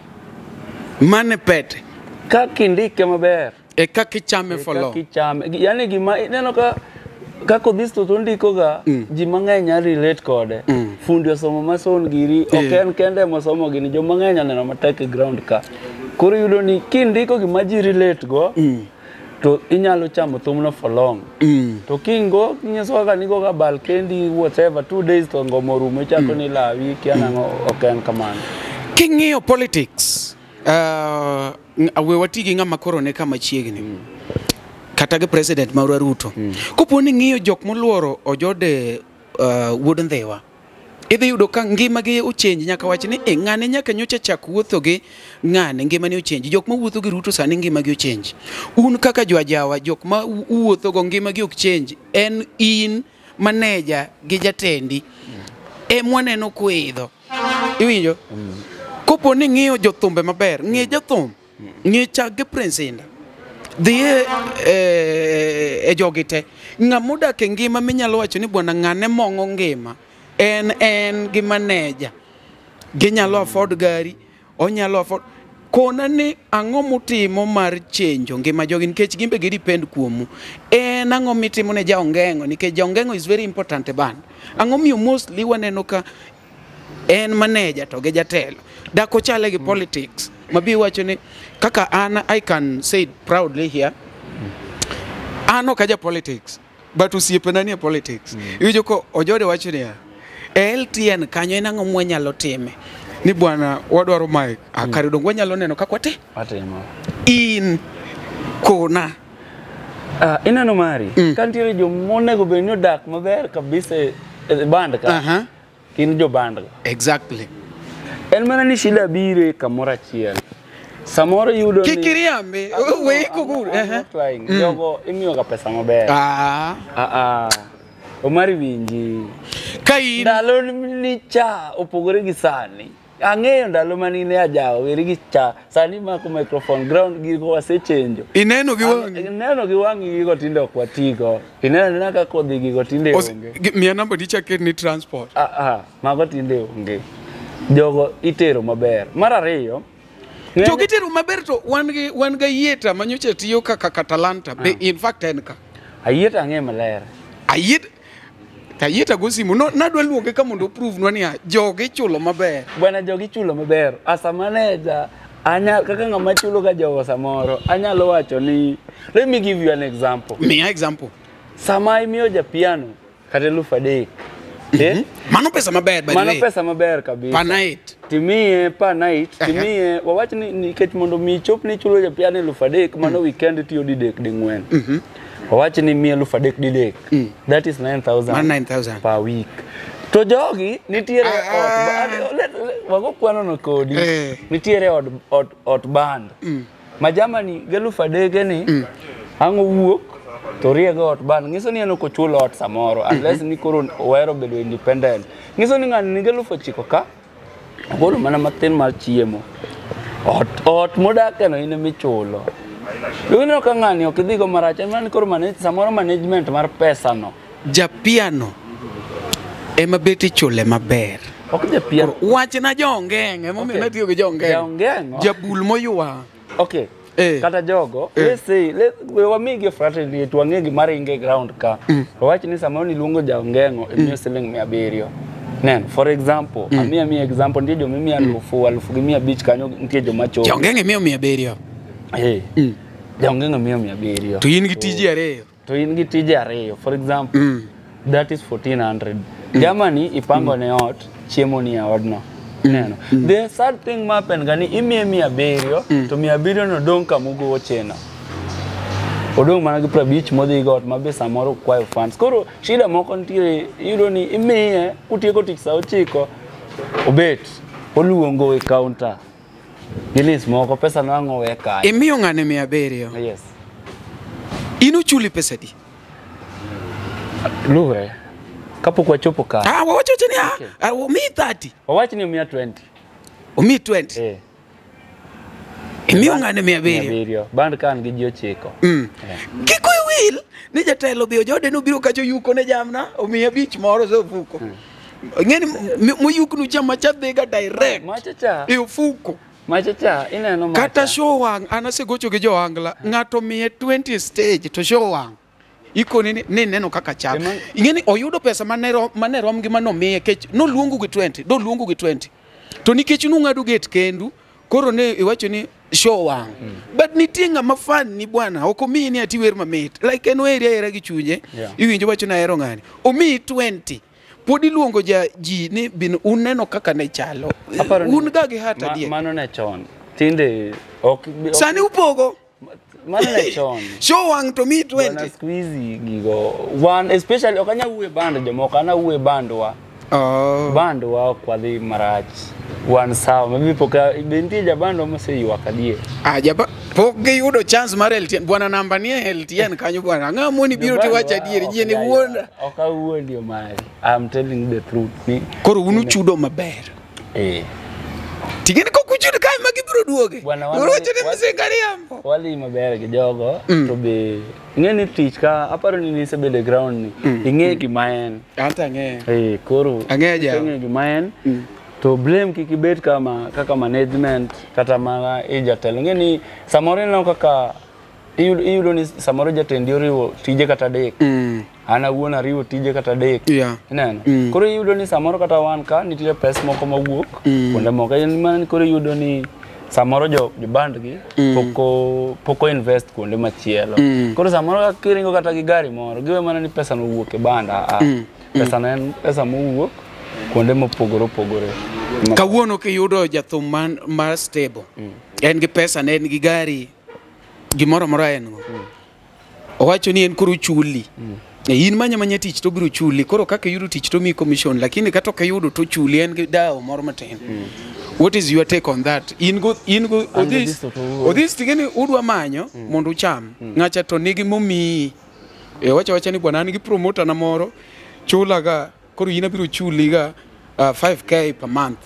Mane pete. Kaka indike maber e kaka ichame for long. Kaka ichame. Yani gima ineno ka kaka Odhis to ndiko ga, ji mang'eny nyalo relate kode. Fundi osomo mason giri, ok en kende mosomo gini, joma ng'eny oneno matek e ground ka. Koro iyudo ni kindiko gima ji relate go, To inyalo chamo thumno for long. To kingo nyiso kaka nigo ga bal kendi whatever 2 days to ngoma orumo ichako ni lawi kia nang'o ok en kamano. King'iyo politics, we wati gi ng'ama koro ne kama chiegni. Kata gi president marwa Ruto. Kopo ni ng'iyo jok moluoro Ojode wuod Ndhiwa. Idhi yudo ka ngima gi ochange nyaka wach ni ng'ane nyaka nyocha chak wuotho gi ng'ane ngima ni ochange. Jok ma wuotho gi Ruto sani ngima gi ochange. Un kaka jo ajawa jok ma uwuotho go ngima gi ok change. En in manager gi jatendi. E mwaneno kuidho. Iwinjo? Kopo ni ng'iyo jothumbe maber, ng'i jathum, ng'i chak gi Prince Indah. Dhi e jogi te. Ng'ama odak e ngima minyalo wacho ni bwana ng'ane mong'o ngima. En gi manager. Ginyalo afford gari, onyalo afford. Kona ni ang'o mutimo mar chenjo ngima jogi nikech gimbe gi depend kuomu. En ang'o mitimo ne jaongeng'o nikech jaongeng'o is very important e band. Ang'o miyo mostly waneno ka en manager to gi jatelo. Dak ochale gi politics. Mabi wacho ni kaka an I can say it proudly here. An ok aja politics but osiepena nie politics. Iwinjo ko Ojode wacho niya, LTN kanyo en ang'o mwanyalo time? Ni bwana wadwaro mic. Kare dong wanyalo neno kaka wate? Watimo. In kona. Ineno mari, ka nitiere jomonego bed ni odak maber kabisa e band ka. Gin jo band ga. Exactly. En mana ni shida biro kamoro achiel. Samoro yudo ni Kik iriambi, we kugur. I'm not lying. Jogo imiyo ga pesa maber. Omari winji. Ka in ndalo ni cha opogore gi sani. Ang'eyo ndalo mane in e ajawa weri gi cha. Sani mako microphone ground gigo wasechenjo. Ineno gi wang'i. Ineno gi wang'i gigo tinde ok watigo. Ineno anena ka kodhi gigo tinde onge. Miya namba dichaket ni transport. Mago tinde onge. Jogo itero maber. Mar ariyo, to gitero maber to wan ga Ayieta manyocha tiyo kaka Katalanta. Be in fact en ka. Ayieta ang'e maler. Ayieta go simu. No, nadwa luonge ka mondo oprove nwa niya jogi chulo maber. Bwana jogi chulo maber. As a manager, anya kaka ng'ama chulo ga jogo samoro, anyalo wacho ni let me give you an example. Miya example. Sama imiyo ja piano kata 3,000. Mano pesa maber by the way. Mano pesa maber kabisa. Per night. Timiye per night, timiye wawach ni nikech mondo mi chop ni chulo ja piano 3,000 mano weekend tiyo didek ding'wen. Wawach ni miye 3,000 didek. That is 9,000. 9,000 per week. To jogi nitiere ot wago kwano no kodi. Nitiere ot band. Ma jamani gi 3,000 ni ang'o wuok to riego ot band. Ngiso ni en ok ochulo ot samoro unless ni koro ohero bedo independent. Ngiso ni ng'ani nigi 9,000 ka ogolo mana matin mar chiemo. Ot modake no in emichulo. Ineno ka ng'ani ok idhigo marach, en mana ni koro samoro management mar pesa no. Japiano ema bet ichule maber. Ok japiano. Wachna jongeng'o, emomiyo natiyo gi jongeng'o. Jongeng'o? Jabul moywa. Okay. Kata jogo, let's say, wamigi fraternity to wang'e gima ringe e ground ka. Wawach ni samoro niluongo jaongeng'o imiyo siling 700. Neno, for example, amiya example, nitie joma imiyo 1,000, 1,500 kanyo, nitie joma chopo. Jaongeng'o imiyo 700. Jaongeng'o imiyo 700. To in gi tije ariyo. To in gi tije ariyo, for example, that is 1,400. Jamani ipango ne ot, chiemo ni e odno. Neno. The sad thing ma happen ga ni imiye 700, to 700 no dong' kamugo chena. Odong' mana gi 50 modhi go ot ma be samoro kwayo funds. Koro shida moko nitiere, iyudo ni imiye kutieko tich saa 9, obet, oluongo e counter. Gi list moko pesa no ang' owe kanyo. Imiyo ng'ane 700. Yes. In ochuli pesa adi? Luwre. Kapok wachopo ka. Wawacho ni omiyi 30. Wawach ni omiya 20. Omiyi 20? Imiyo ng'ane 700. Band ka an gi ji 9. Kik iwil ni jatelo be Ojode nobiro kacho yuko ne jamna, omiye 5 moro se ofuko. Ng'eni moyuknu cha macha dhiga direct. Macha cha. E ofuko. Macha cha ineno macha. Kata show wang' an asegocho gi jo Angla, ng'ato miye 20 stage to show wang'. Ikoni ni neno kaka chal. Ing'eni oyudo pesa mane rom gi manomiye kech noluongu gi 20, doluongu gi 20. To nikech nung'ado gate kendu, koro ne iwacho ni Show wang. But nitie ng'ama fan ni bwana, ok omiyi ni ati wer mamit. Like en weri ahera gi chunye, iwinjo wacho na ahero ng'ani. Omiyi 20. Pod iluongo ja ji ni bin uneno kaka ne chalo. Un ga gi hat adier. Mano ne chon. Tinde ok sani upogo. Mano ne chon. Show wang to mi 20. Bwana squeeze gigo. One especially ok anya wuoye band jomoko, ana wuoye bandwa. Oh. Bandwa ok wadhi marach. Wan sawa, maybe poka be nitie jabandwa moseywak adier. Ah, jaba pok giyudo chance mar LTN. Bwana namba ni e LTN kanyo bwana. Ng'a moni biro tiwacho adier, ji ni wuonda. Ok awuondi Omari. I'm telling the truth. Ni koro unu chudo maber. Eh. Tigeni kok uchudo kae ma gibiro duoge. Urocho ni msinga riambo. Wadhi maber gi jogo to be ing'e ni tich ka aparo ni nisebedo e ground ni ing'e gima en. Anta ang'eyo. Eh, koro ang'eyo ja. Ing'e gima en. To blame kik ibed kama kaka management kata mana e jatelo. Ing'e ni samoro ineno kaka iyudo ni samoro jatendi oriwo tije kata adek. An awuon ariwo tije kata adek. Ineno? Koro iyudo ni samoro kata wan ka nitie pes moko mawuok kuonde moko. En mana ni koro iyudo ni samoro jo band gi poko invest kuonde machielo. Koro samoro ka kiringo kata gi gari moro, giwe mana ni pesa no owuok e band. Pesa no en pesa mowuok kuonde mopogore opogore. Kawuono kiyudo jathum mar stable, en gi pesa ne en gi gari, gimoro amora en go. Owacho ni en koro chuli. In manya manya tich to biro chuli. Koro kaka iyudo tich to miyi commission, lakini kata ok iyudo to chuli, en gi dawo moro matin. What is your take on that? In go Odhis tigeni udwa manyo mondo ucham. Ng'acha to nigi momiyi. Wacha wacha ni bwana an gi promoter na moro chula ga koro in abiro chuli ga 5k per month.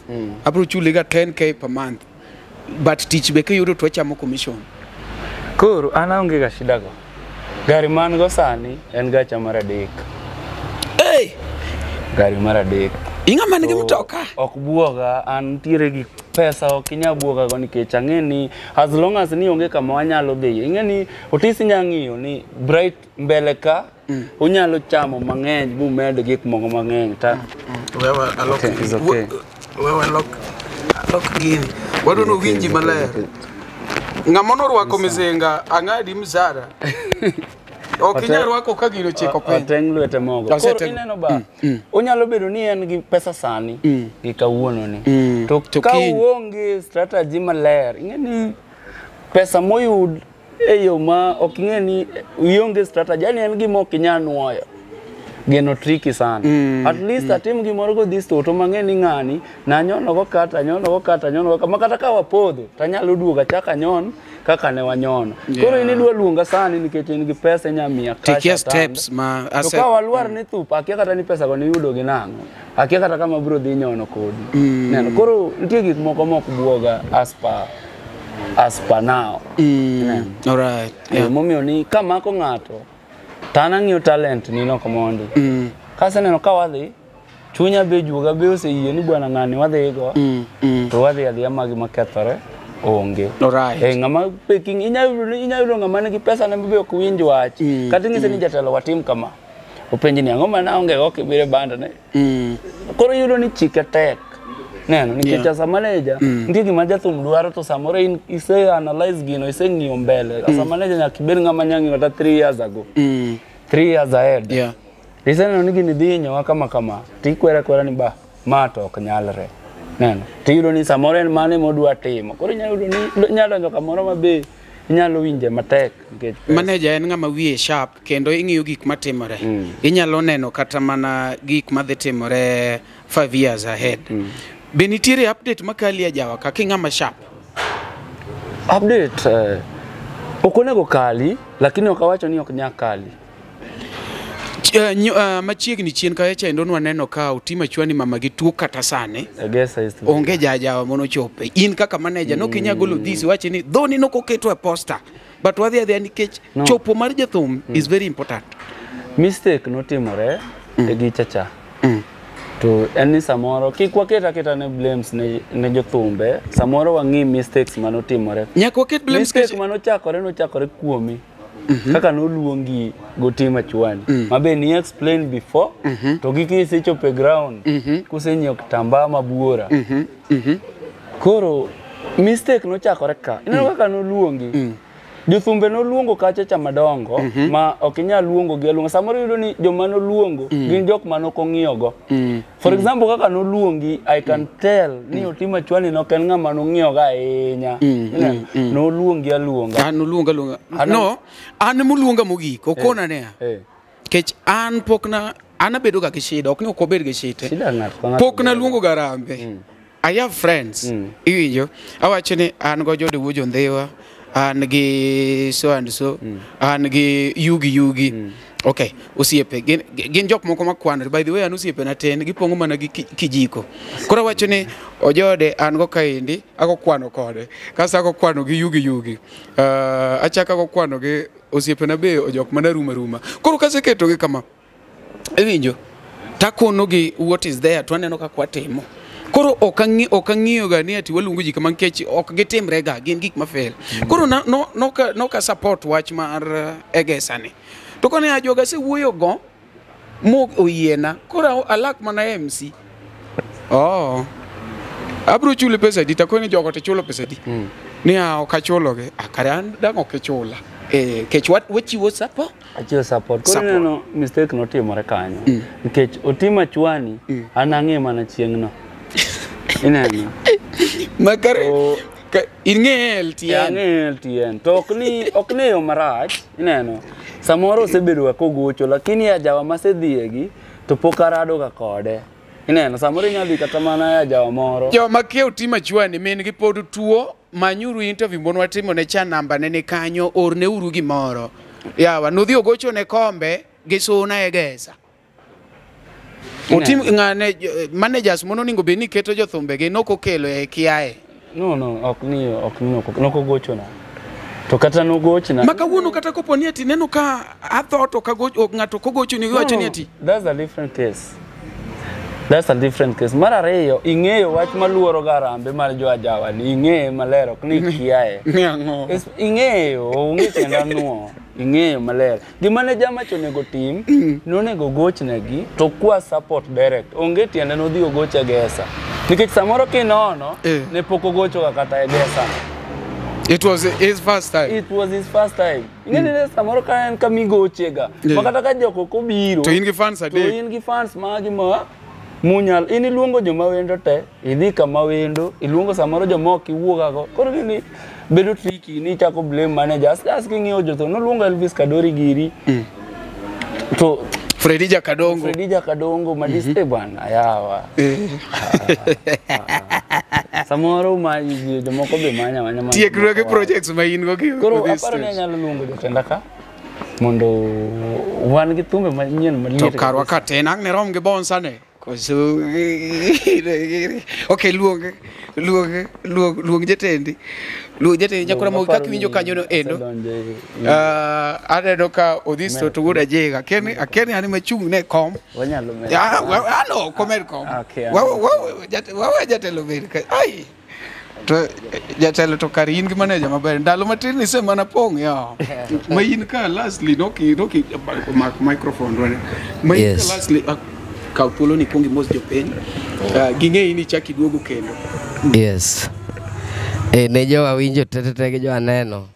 Abiro chuli ga 10k per month. But tich be kiyudo to wachamo commission. Koro an aonge ga shida go. Gari man go sani en gacha mar adek. Hey! Gari mar adek. Ing'ama nigi mtoka? Ok buoga, an nitiere gi pesa ok inyal buoga go nikech ang'e ni as long as ni onge kama wanyalo dhiye. Ing'e ni Otis inya ng'iyo ni bright mbele ka unyalo chamo mang'eny bumed gik moko mang'eny ta. Wewe alok. Okay. Wewe alok gini. Wadwa winji maler. Ng'ama norwako mizinga ang'adi mzara. Ok inyal rwako ka gino chiko piny. Oteng' lwete mogo. Koro ineno ba, onyalo bedo ni en gi pesa sani gi kawuono ni. To ka uonge strategy maler, ing'e ni pesa moyud e yo ma ok ing'e ni ionge strategy, yani en gima ok inyal nuoyo. Geno tricky sana. At least atim gimoro go this to mang'e ni ng'ani nanyono go kata nyono go kata nyono go kata ka wapodho tanyalo duogo achako anyon kaka ne wanyono. Koro in idwa luonga sani nikech in gi pesa inya miya cash. Take steps ma to ka walwar ni thup akia kata ni pesa go niyudo gi nang'o. Akia kata kama biro dhi nyono kodi. Neno koro nitie gik moko mok buoga as per now. All right. Momiyo ni kamako ng'ato to an ang'iyo talent ni no komondi. Kaseneno ka wadhi, chunya be juoga be oseyie ni bwana ng'ani wadhigo. To wadhi adhiya magi makethore onge. Alright. Ng'ama peking inya yudo ng'ama nigi pesa ne be ok winj wach. Kata inyise ni jatelo watim kama. Openji ni ang'o ma naonge go kibiro e band ne. Koro iyudo ni chike tek. Neno nikech as a manager nitie gima jathum dwaro to samoro in ise analyze gino iseng'iyo mbele. As a manager nyaka ibed ng'ama nya ng'iyo kata 3 years ago. 3 years ahead. Iseneno ni gini dhi hinyowa kama kama tikwere akwera ni ba ma to ok nyalre. Neno tiyudo ni samoro en mane modwa timo. Koro inyalo yudo ni inyalo donjo kamoro ma be inyalo winje matek nikech manager en ng'ama wiye sharp kendo ing'iyo gik matimore. Inyalo neno kata mana gik madhi timore 5 years ahead. Be nitiere update makali e jawa kaka ing'ama sharp? Update ok onego kali lakini ok awacho ni ok nyal kali. Machiegni chien kacha endo nwaneno ka Otima Chwani mama gi tuo kata sani. Onge jajawa monochope. In kaka manager nok inyal golo this wache ni dhoni nok oketo e poster. But wadhi adhiya nikech chopo mar jathum is very important. Mistake notimore e gicha cha. To en ni samoro kik waket aketa ne blames ne jothumbe, samoro wang'i mistakes manotimore. Nyaka waket blames mistake manochakore nochakore kuomi. Kaka noluongi Gotima Chwani. Ma be ni explain before to gi kisechopo e ground kusenyiewo kitambaa mabuora. Koro Mistake nochakore ka. Ineno kaka noluongi. Jothumbe noluongo kacha cha madongo ma ok inyal luongo gi aluonga. Samoro iyudo ni joma noluongo gin jok mane ok ong'iyogo. For example kaka noluongi, I can tell ni Otima Chwani nok en ng'ama nong'iyogo ahinya. Ineno? Noluongi aluonga. An noluonga aluonga. No, an moluonga mogik, okona niya. Kech an pok na an abedo ga gi shida, ok ni ok wabed gi shite. Shida ng'ato ka ng'ato Pok bedo. naluongo ga Harambee. I have friends. Iwinjo? Awacho ni an go Jode Wuojo Ndhiwa, an gi so and so, an gi yugi yugi. Okay, osiepe gin jok moko makwanore. By the way, an osiepe na tin, gipong'o mana gi kijiko. Koro awacho ni Ojode an go kaendi, ago kwano kode. Kasto ago kwano gi yugi yugi. Achako ago kwano gi osiepena be ojok mana ruma ruma. Koro kaseketogi kama, iwinjo? Takono gi what is there to aneno kaka watimo. Koro ok ang'iyo ga ni ati waluongo ji kama nikech ok gitimre ga, gin gik ma fail. Koro noka support wach mar Egesa ni. To kone ajoga asewuoyo go mo oyiena. Koro alak mana MC. Oh. Abro chuli pesa di takoni jogo to chulo pesa di. Ni a ok achulogi. Ah, kare an dang' ok ichula. Kech wachiwo support. Achiwo support. Koro Support. ineno mistake notimore kanyo. Nikech Otima Chwani an ang'e mana chieng'no. Ineno? Makare ing'e LTN. Ang'e LTN. To ok ni yo marach, ineno. Samoro osebedo ga kogocho, lakini ajawa masedhiegi to pok arado ga kode. Ineno, samoro inyalo dhi kata mana e ajawa moro. Joma kia Otima Chwani min gi pod tuo, manyuru interview mon watimo ne cha namba ne ni kanyo, orne uru gimoro. Yawa, nodhi ogocho ne kombe gi suna e Gesa. Otim ng'ane managers mono onego bed ni keto jothumbe gi nok okelo e kiae. No, ok ni nok ogochona. To kata nogochna. Ma kawuono kata kopo ni ati neno ka atho to ka ng'ato kogochoni iwacho ni ati. That's a different case. That's a different case. Mar ariyo, ing'eyo wach maluoro ga Harambee mar jo ajawa ni ing'eye maler ok ni kiaye. Ni ang'o? Ing'eyo, onge tienda nuo. Ing'eyo maler. Gima ne jamacho onego tim, nonego gochnegi to kwa support direct. Onge tiende nodhi ogoch e Gesa. Nikech samoro kinono, ne pok ogocho ga kata e Gesa. It was his first time. It was his first time. Ing'e ni samoro ka en kamigochega. Ma kata ka jok ok obiro. To in gi fans adek. To in gi fans magi ma munyal. In iluongo joma wendo te, idhi kama wendo, iluongo samoro joma ok iwuogago. Koro gini bedo tricky ni ichako blame managers. As king'iyo jothum, noluongo Elvis Kadori giri. To Freddy Jakadongo. Freddy Jakadongo madiste bwana yawa. Samoro ma jomoko be manya manya. Tiekruok gi projects ma in go gi. Koro aparo ni anyalo luongo jotenda ka mondo wan gi thumbe manyien maliet. To karwa ka tin ang' ne rom gi bonsa ne. Koso okay, luong jatendi. Luong jatendi nyakora mo kaka iwinjo kanyo no endo. Aneno ka Odhis to wuod Ajega. Akeni an machung' ne kom. Wanyalo medo. Ano komed kom. Wawe jatelo bed ka. Ai. To jatelo to kar in gi manager maber. Ndalo matin ni se mana pong' ya. Ma in ka lastly noki mak microphone rwane. Ma in ka lastly kaw thuolo ni kuong imos jopiny. Ging'eyi ni chak iduogo kendo. Yes. Ne jowa winjo tete gi jowa neno.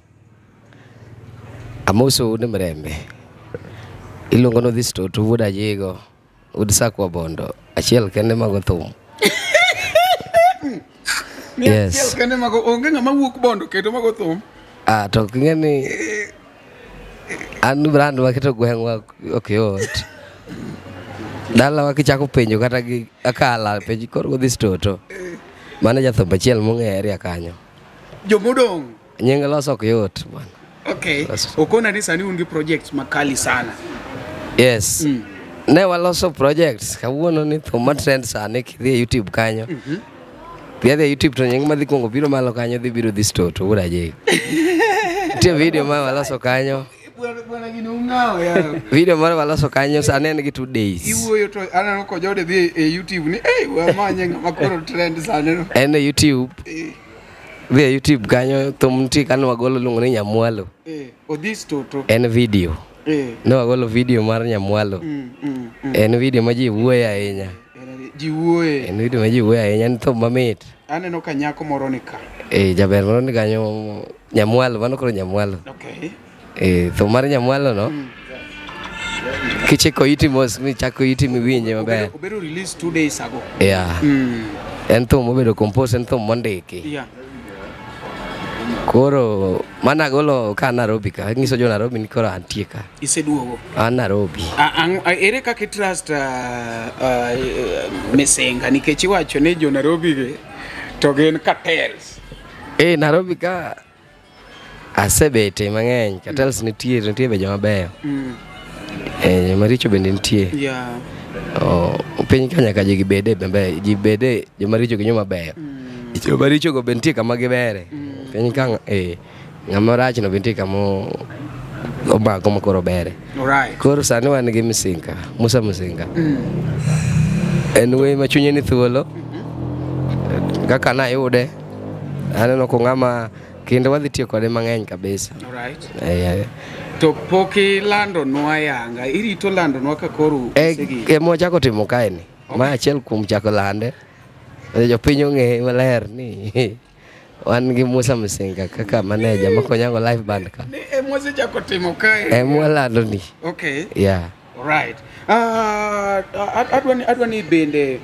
Amoso un Mrembe. Iluongo ni Odhis Toto wuod Ajigo, wuod Sakwa Bondo, achiel kende mago thum. Yes. Achiel kende mago onge ng'ama wuok Bondo kendo mago thum. Ah, to king'e ni an brand maketo gweng'wa ok yot. Dalawa kichako penjo kata gi akala penj koro Odhis Toto. Mano jathum achiel mong'eyo area kanyo. Jomodong'. Nying loso ok yot bwana. Okay. Okona ni sani un gi projects makali sana. Yes. Ne waloso projects kawuono ni thum ma trend sani kidhi e YouTube kanyo. Dhi e YouTube to nying madhi kuongo biro malo kanyo dhi biro Odhis Toto wuod Ajego. Nitie video ma waloso kanyo. Bwana gini ung'awo ya. Video moro waloso kanyo sani en gi 2 days. Iwuoyo to aneno kojode dhi e YouTube ni ei wamanye ng'ama koro trend sani no. En e YouTube. Dhi e YouTube kanyo thum nitie kano wagolo luongo ni Nyamwalo. Odhis Toto. En video. Ne wagolo video mar Nyamwalo. En video ma ji wuoye ahinya. Ji wuoye. En video ma ji wuoye ahinya, en thum mamit. Aneno ka nyako moro ni ka. Jaber moro ni kanyo Nyamwalo, mano koro Nyamwalo. Okay. Thum mar Nyamwalo no. Kichiko iti mos michako iti miwinje maber. Obedo release 2 days ago. Yeah. En thum mobedo compose, en thum mondiki. Yeah. Koro mana golo ka Nairobi ka, ngiso jo Nairobi ni koro antie ka. Iseduogo. An Nairobi. Ere kaka itrust Misenga nikech iwacho ni jo Nairobi gi to gin cartels. Nairobi ka asebete mang'eny, cartels nitie, nitie be joma beyo. Joma richo bende nitie. Yeah. Piny ka nyaka ji gibede maber, ji bede joma richo gi joma beyo. Joma richo go be nitie kama gibere. Piny ka ng'ama rach no be nitie kama omako ma koro bere. Alright. Koro sani wan gi Misinga, Musa Misinga. En wuoyi ma chunye ni thuolo. Kaka nayude, aneno ko ng'ama kendo wadhi tiyo kode mang'eny kabisa. Alright. To pok ilandonwa yanga, irito landonwa ka koro isegi. Ema wachako timo kae ni. Ma achiel kuom chako lande. Jopiny ong'e maler ni wan gi Musa Misinga kaka manager makonyago live band ka. Ni ema wasechako timo kae. Ema walando ni. Okay. Yeah. Right. Adwa ni bende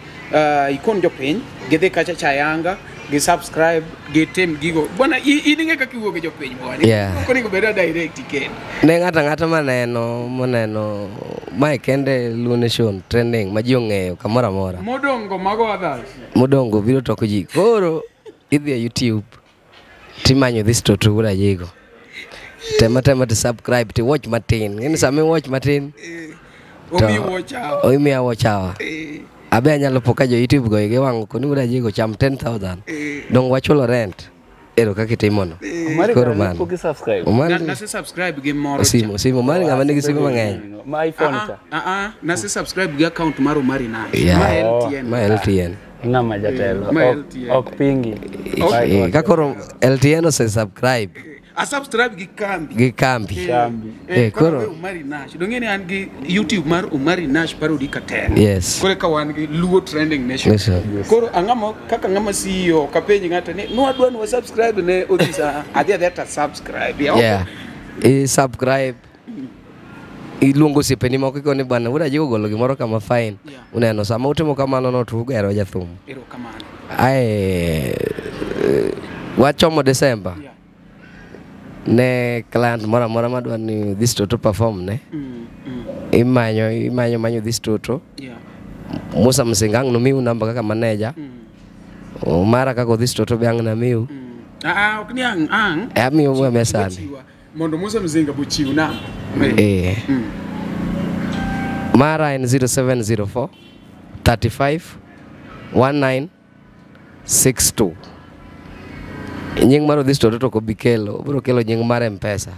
ikon jopiny gidhi kacha cha yanga gi subscribe gitim gigo bwana in ing'e kaka iwuok gi jopiny bwana. Yeah. Ok onego bed a direct kende. Ne ng'ato ang'ata maneno moneno mae kende Luo Nation trending ma ji ong'eyo kamoro amora. Modongo mago others. Modongo biro toko ji. Koro idhi e YouTube timanyo this Toto Wuod Ajigo. Tema tema ti subscribe ti watch matin. Ng'eni sama i watch matin to Omiyi watch hour. Omiya watch hour. Abe anyalo po ka jo YouTube go igi wang' koni Wuod Ajigo cham 10,000. Dong wachulo rent. Ero kaka itimono. Omari Koro kare mano. pok i-subscribe. Omari Nase subscribe gi moro cha. Osimo, osimo mari ng'ama nigi simu mang'eny. Ma iPhone cha. Nase subscribe gi account mar Omari Nash. Yeah. Ma LTN. Ma LTN. Ng'ama jatelo. Ma Ok- LTN. Ok pingi. Ka koro LTN ose subscribe A subscribe gi kambi. gi kambi. Kambi. Koro Koro Omari Nash. Dong'e ni an gi YouTube mar Omari Nash Parody Cartel. Yes. Koro ka wan gi Luo Trending Nation. Nation. Koro ang'ama kaka ng'ama CEO kapenj ng'ato ni nwadwa ni wa subscribe ne Odhisa adhi adhiya ta subscribe. Yeah. Yeah. I subscribe. Iluongo osiepeni moko ikoni bwana Wuod Ajigo ogolo gimoro kama fine. Yeah. Uneno sama utimo kamano no to ugero jathum. Erokamano. Ae wachomo December. Yeah. Ne client moro amora madwa ni this Toto perform ne. Imanyo imanyo manyo this Toto. Yeah. Musa Msinga ang' nomiu namba kaka manager. Mara kaka Odhis Toto be ang' namiu. Ok ni ang' ang'. Amiyo amiya sani. Chiwa. Mondo Musa Mzinga bochiw namba. Mara en 0704 35 19 62. Nying mar Odhis Toto to ok obi kelo, obiro kelo nying mar M-Pesa.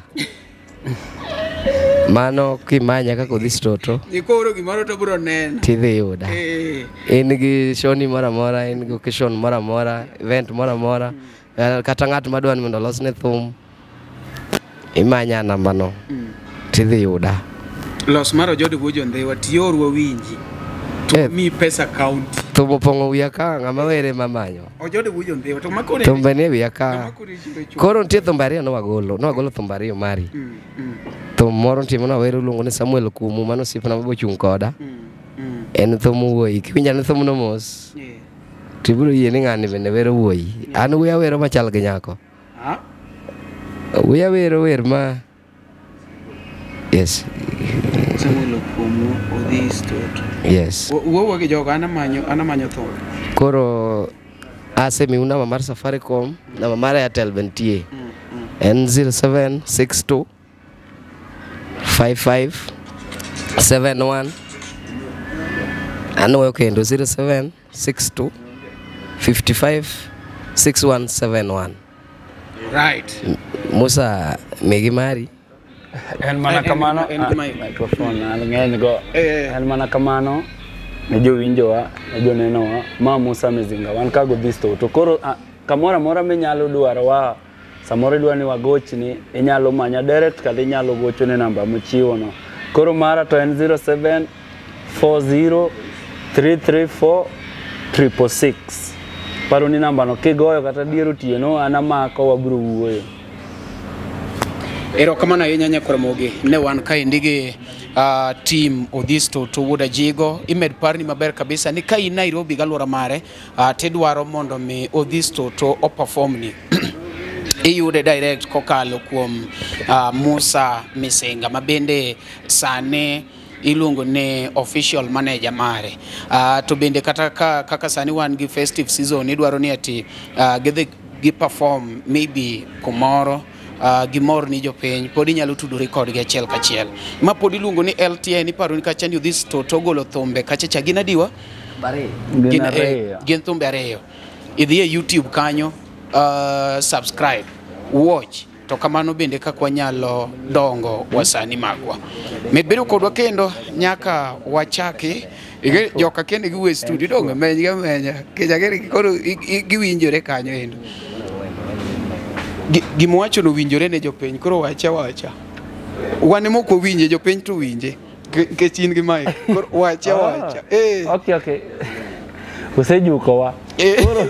Mano kimanya kaka Odhis Toto Ikoro gimoro to biro neno. tidhi yuda. In gi shoni moro amora, in gi occasion moro amora, event moro amora, kata ng'at madwa ni mondo olosne thum, imanya namba no tidhi yuda. Los mar Ojode Wuod Jondhiwa tior wawinji. To mi pesa county. Thum opong'o wiya ka, ng'ama were mamanyo. Ojode Wuod Jondhiwa to makone. Thumbe nie wiya ka. Koro nitie thumbe ariyo nwagolo, nwagolo thumbe ariyo mari. Thum moro nitie manawero iluongo ni Samuel Kumu, mano osiepna mabochung' koda. En thum wuoyi, kiwinjo ane thumno mos, tibiro yie ni ng'ani bende wero wuoyi. An wiya wero machal gi nyako. Ah? Wiya wero wer ma... Yes, Samuel Okumu Odhis Toto. yes. Wuowa gi jogo an amanyo thum. Koro asemiu namba mar Safaricom, namba mar Airtel be nitie. En 0762 55 71 anuoyo kendo 0762 55 6171. Right. Musa migi mari. En mana kamano. En gi mic. Microphone an ng'eny go. En mana kamano ne jowinjowa, ne jonenowa, ma Musa Mizinga, wan ka go Odhis Toto. Koro kamoro amora minyalo dwaro wa, samoro idwa ni wagochni, inyalo manya direct kata inyalo gocho ne namba mochiwo no. Koro mara to en 0740 334 666. Paro ni namba no kigoyo kata dier otieno an amako wabiro wuoyo. Erokamano ahinya nyakwar Ramogi. Ne wan kaendi gi team Odhis Toto Wuod Ajigo. Imed parni maber kabisa ni ka in Nairobi gi alwora mare tidwaro mondo mi Odhis Toto o-perform ni. Iyude direct kokalo kuom Musa Misenga ma bende sani iluongo ni official manager mare. To bende kata kaka sani wan gi festive season idwaro ni ati gidhi gi perform maybe kumoro gimor ni jopiny pod inyalo tudori kodgi achiel kachiel. Ma pod iluongo ni LTN iparo ni kacha ni Odhis Toto ogolo thumbe kacha cha gin adiwa? Gin ariyo. Gin thumbe ariyo. Idhi e YouTube kanyo, subscribe, watch, to kamano bende kaka wanyalo dongo wasani magwa. Med bedo kodwa kendo nyaka wachaki. Ige joka kende giwuo e studio dongo meny gi amenya. Nikech ang'e ni koro giwinjore kanyo endo. Gima wacho no winjore ne jopiny, koro wacha wacha. Wan ema ok wawinje, jopiny to winje. Nikech in gi mic. Koro wacha wacha. Okay. Usejukowa. Koro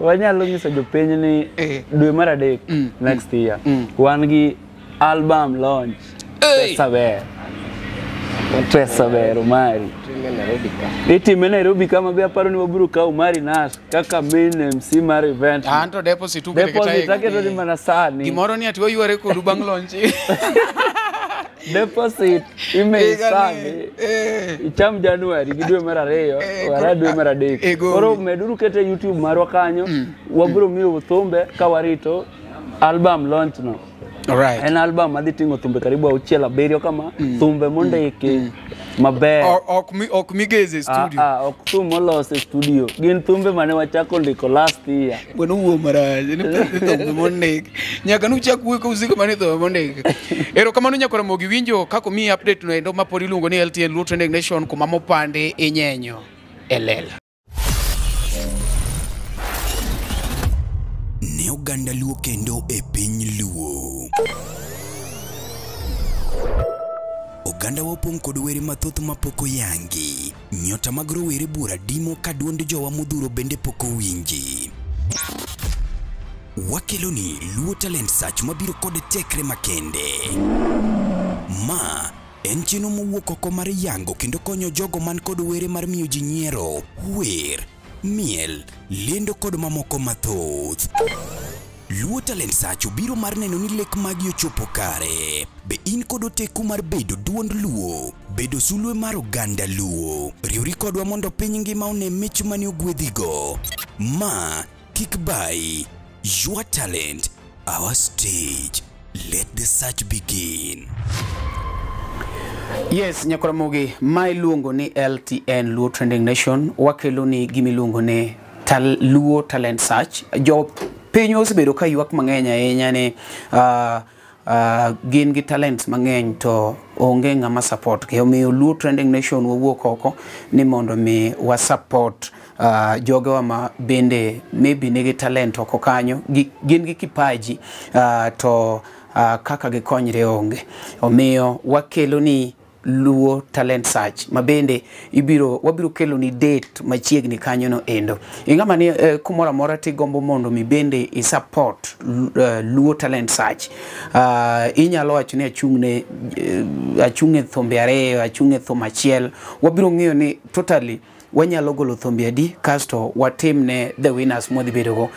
wanyalo nyiso jopiny ni dwe mar adek next year wan gi album launch. Pesa ber. Pesa ber Omari. Itime Nairobi kama be aparo ni wabiro kawo Omari Nash kaka main MC mar event. Anto deposit ukete Deposit aketo ni mana sani. Gimoro ni ati wayware kodu bang' launch. Deposit email sani. Icham January gi dwe mar ariyo, wara dwe mar adek. Koro meduru kete YouTube marwa kanyo, wabiro miyo thumbe ka warito album launch no. Alright. En album madhi ting'o thumbe karibu auchiel abiriyo kama, thumbe mondiki maber. Ok migeze e studio. Ok thum molos e studio. Gin thumbe mane wachako ndiko last year. Bwana wuo marach, ni thumbe mondik. Nyaka nuchak wuoyo ka usiko mana thumbe mondik. Erokamano nyakwar Ramogi, winjo kaka omiyi update no endo mapod iluongo ni LTN Luo Trending Nation kuma mopandi inyenyo e lela. Ne oganda Luo kendo e piny Luo. Oganda wa opong' kod were mathoth mapok oyangi. Nyota mag rowere buora dimo ka duond jowa modhuro bende pok owinji. Wakeloni Luo Talent Search mabiro kod tekre makende. Ma en chenro mowuok oko mar yango kendo konyo jogo man kod were mar miyo ji nyiero, wer, miel, lendo kod mamoko mathoth. Luo Talent Search obiro mar neno ni lek magi ochopo kare. Be in kod oteku mar bedo duond Luo, bedo sulwe mar oganda Luo. Riwri kodwa mondo piny ngima one mich mane ogwedhigo. Ma kik bai, your talent, our stage. Let the search begin. Yes, nyakwar Ramogi, ma iluongo ni LTN Luo Trending Nation, wakelo ni gima iluongo ni Luo Talent Search. Jo piny osebedo ka ywak mang'eny ahinya ni gin gi talents mang'eny to onge ng'ama support gi. Omiyo Luo Trending Nation wawuok oko ni mondo mi wa support jogewa ma bende maybe nigi talent oko kanyo, gin gi kipaji to kaka gikonyre onge. Omiyo wakelo ni Luo Talent Search ma bende wabiro kelo ni date machiegni kanyo no endo. Ing'ama ni kumoro amora tigombo mondo mi bende i support Luo Talent Search. Inyalo wacho ni achung' e thumbe ariyo, achung' e thum achiel. Wabiro ng'iyo ni totally wanyalo golo thumbe adi kasto watimne the winners mwadhi bedogo.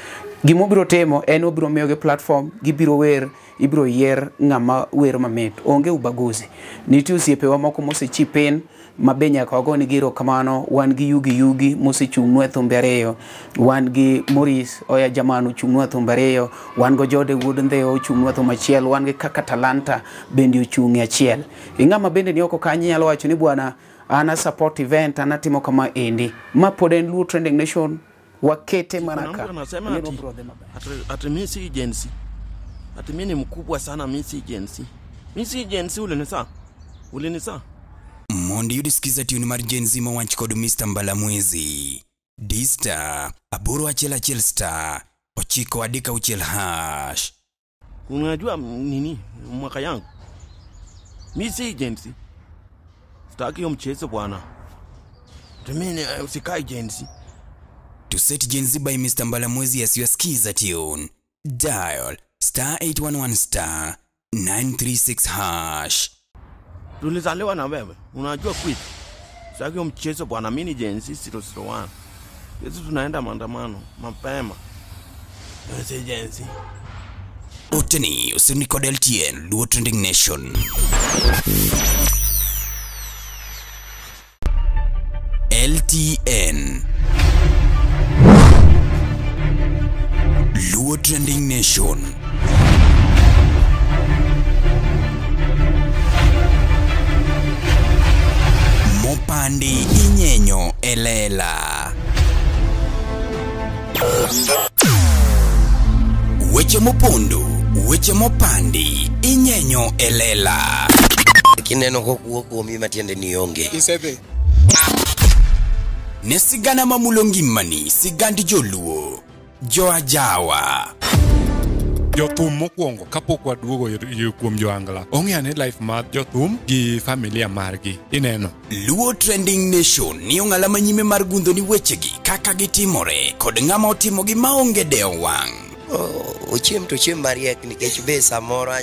Gima wabiro timo en wabiro miyogi platform, gibiro wer, ibiro yier ng'ama wer mamit. Onge ubaguzi. Nitie osiepewa moko mosechip in ma be nyaka wagonegi erokamano. Wan gi Yugi Yugi mosechung'nwa e thumbe ariyo, wan gi Maurice Oya Jaman ochung'nwa e thumbe ariyo, wan go Jode Wuod Ndhewa ochung'nwa e thum achiel, wan gi Kaka Talanta bende ochung' e achiel. Ing'ama bende ni oko kanyo inyalo wacho ni bwana an a support event, an atimo kama endi. Ma pod en Luo Trending Nation, wakete mana Kuna ka. mtu anasema Neno ati, bro dhi maber. ati mi si Gen Z. Ati mi ni mkubwa sana, mi si Gen Z. Mi si Gen Z, ulinisa? Ulinisa? Mondo iyud skiza tune mar Gen Z mawach kod Mr. Mbalamwezi. D star 811 star 936 hash. Unajua nini mwaka yangu? Mi si Gen Z. Sitaki hiyo mchezo bwana. Ati mi ni sikai Gen Z. To set Gen Z by Mr. Mbalamwezi as your skiza tune, dial star 811 star 936 hash. Tulizaliwa na wewe, unajua quiz. Sasa hiyo mchezo bwana, mimi ni Gen Z 001. Sisi tunaenda maandamano mapema. Sisi Gen Z. Oteni usini kod LTN Luo Trending Nation. LTN Luo Trending Nation. Mopandi inyenyo elela. Weche mopondo, weche mopandi, inyenyo elela. Kineno kokuo kuomi matiende ni onge. Isedhi. Ne sigana mamulo ngimani, sigand joluo, joajawa. Jothum mokwongo kapok waduogo kuom joangla ong'e ane life mar jothum gi familia margi ineno. Luo Trending Nation ni ong'ala manyime mar gundho ni wechegi kaka gitimore kod ng'ama otimogi maonge dewo wang'. Ochiem to chiem mariek nikech be samoro.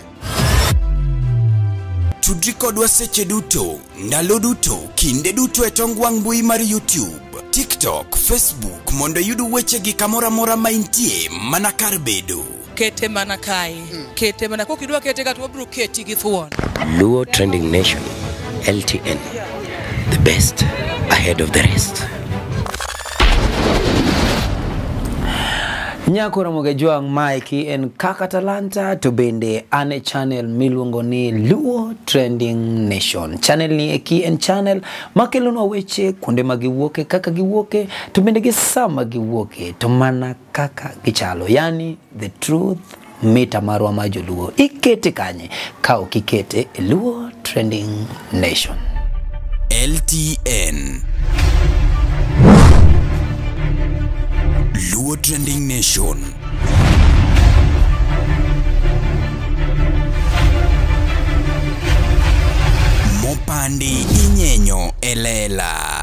Tudri kodwa seche duto, ndalo duto, kinde duto e tong wang' mbui mar YouTube, TikTok, Facebook mondo iyud wechegi kamoro amora ma intie mana kar bedo. Kete mana kae. Kete mana kokidwa kete ka to wabiro keti gi thuon. Luo Trending Nation, LTN, the best ahead of the rest. Nyako Ramogi Jwang' Mike en kaka talanta to bende ane channel miluongo ni Luo Trending Nation. Channel ni eki en channel makelonwa weche kuonde ma giwuoke, kaka giwuoke, to bende gi sama giwuoke, to mana kaka gichalo. Yani the truth mita marwa ma joluo. Ikete kanye ka ok ikete e Luo Trending Nation. LTN Luo Trending Nation. Mopandi inyenyo elela.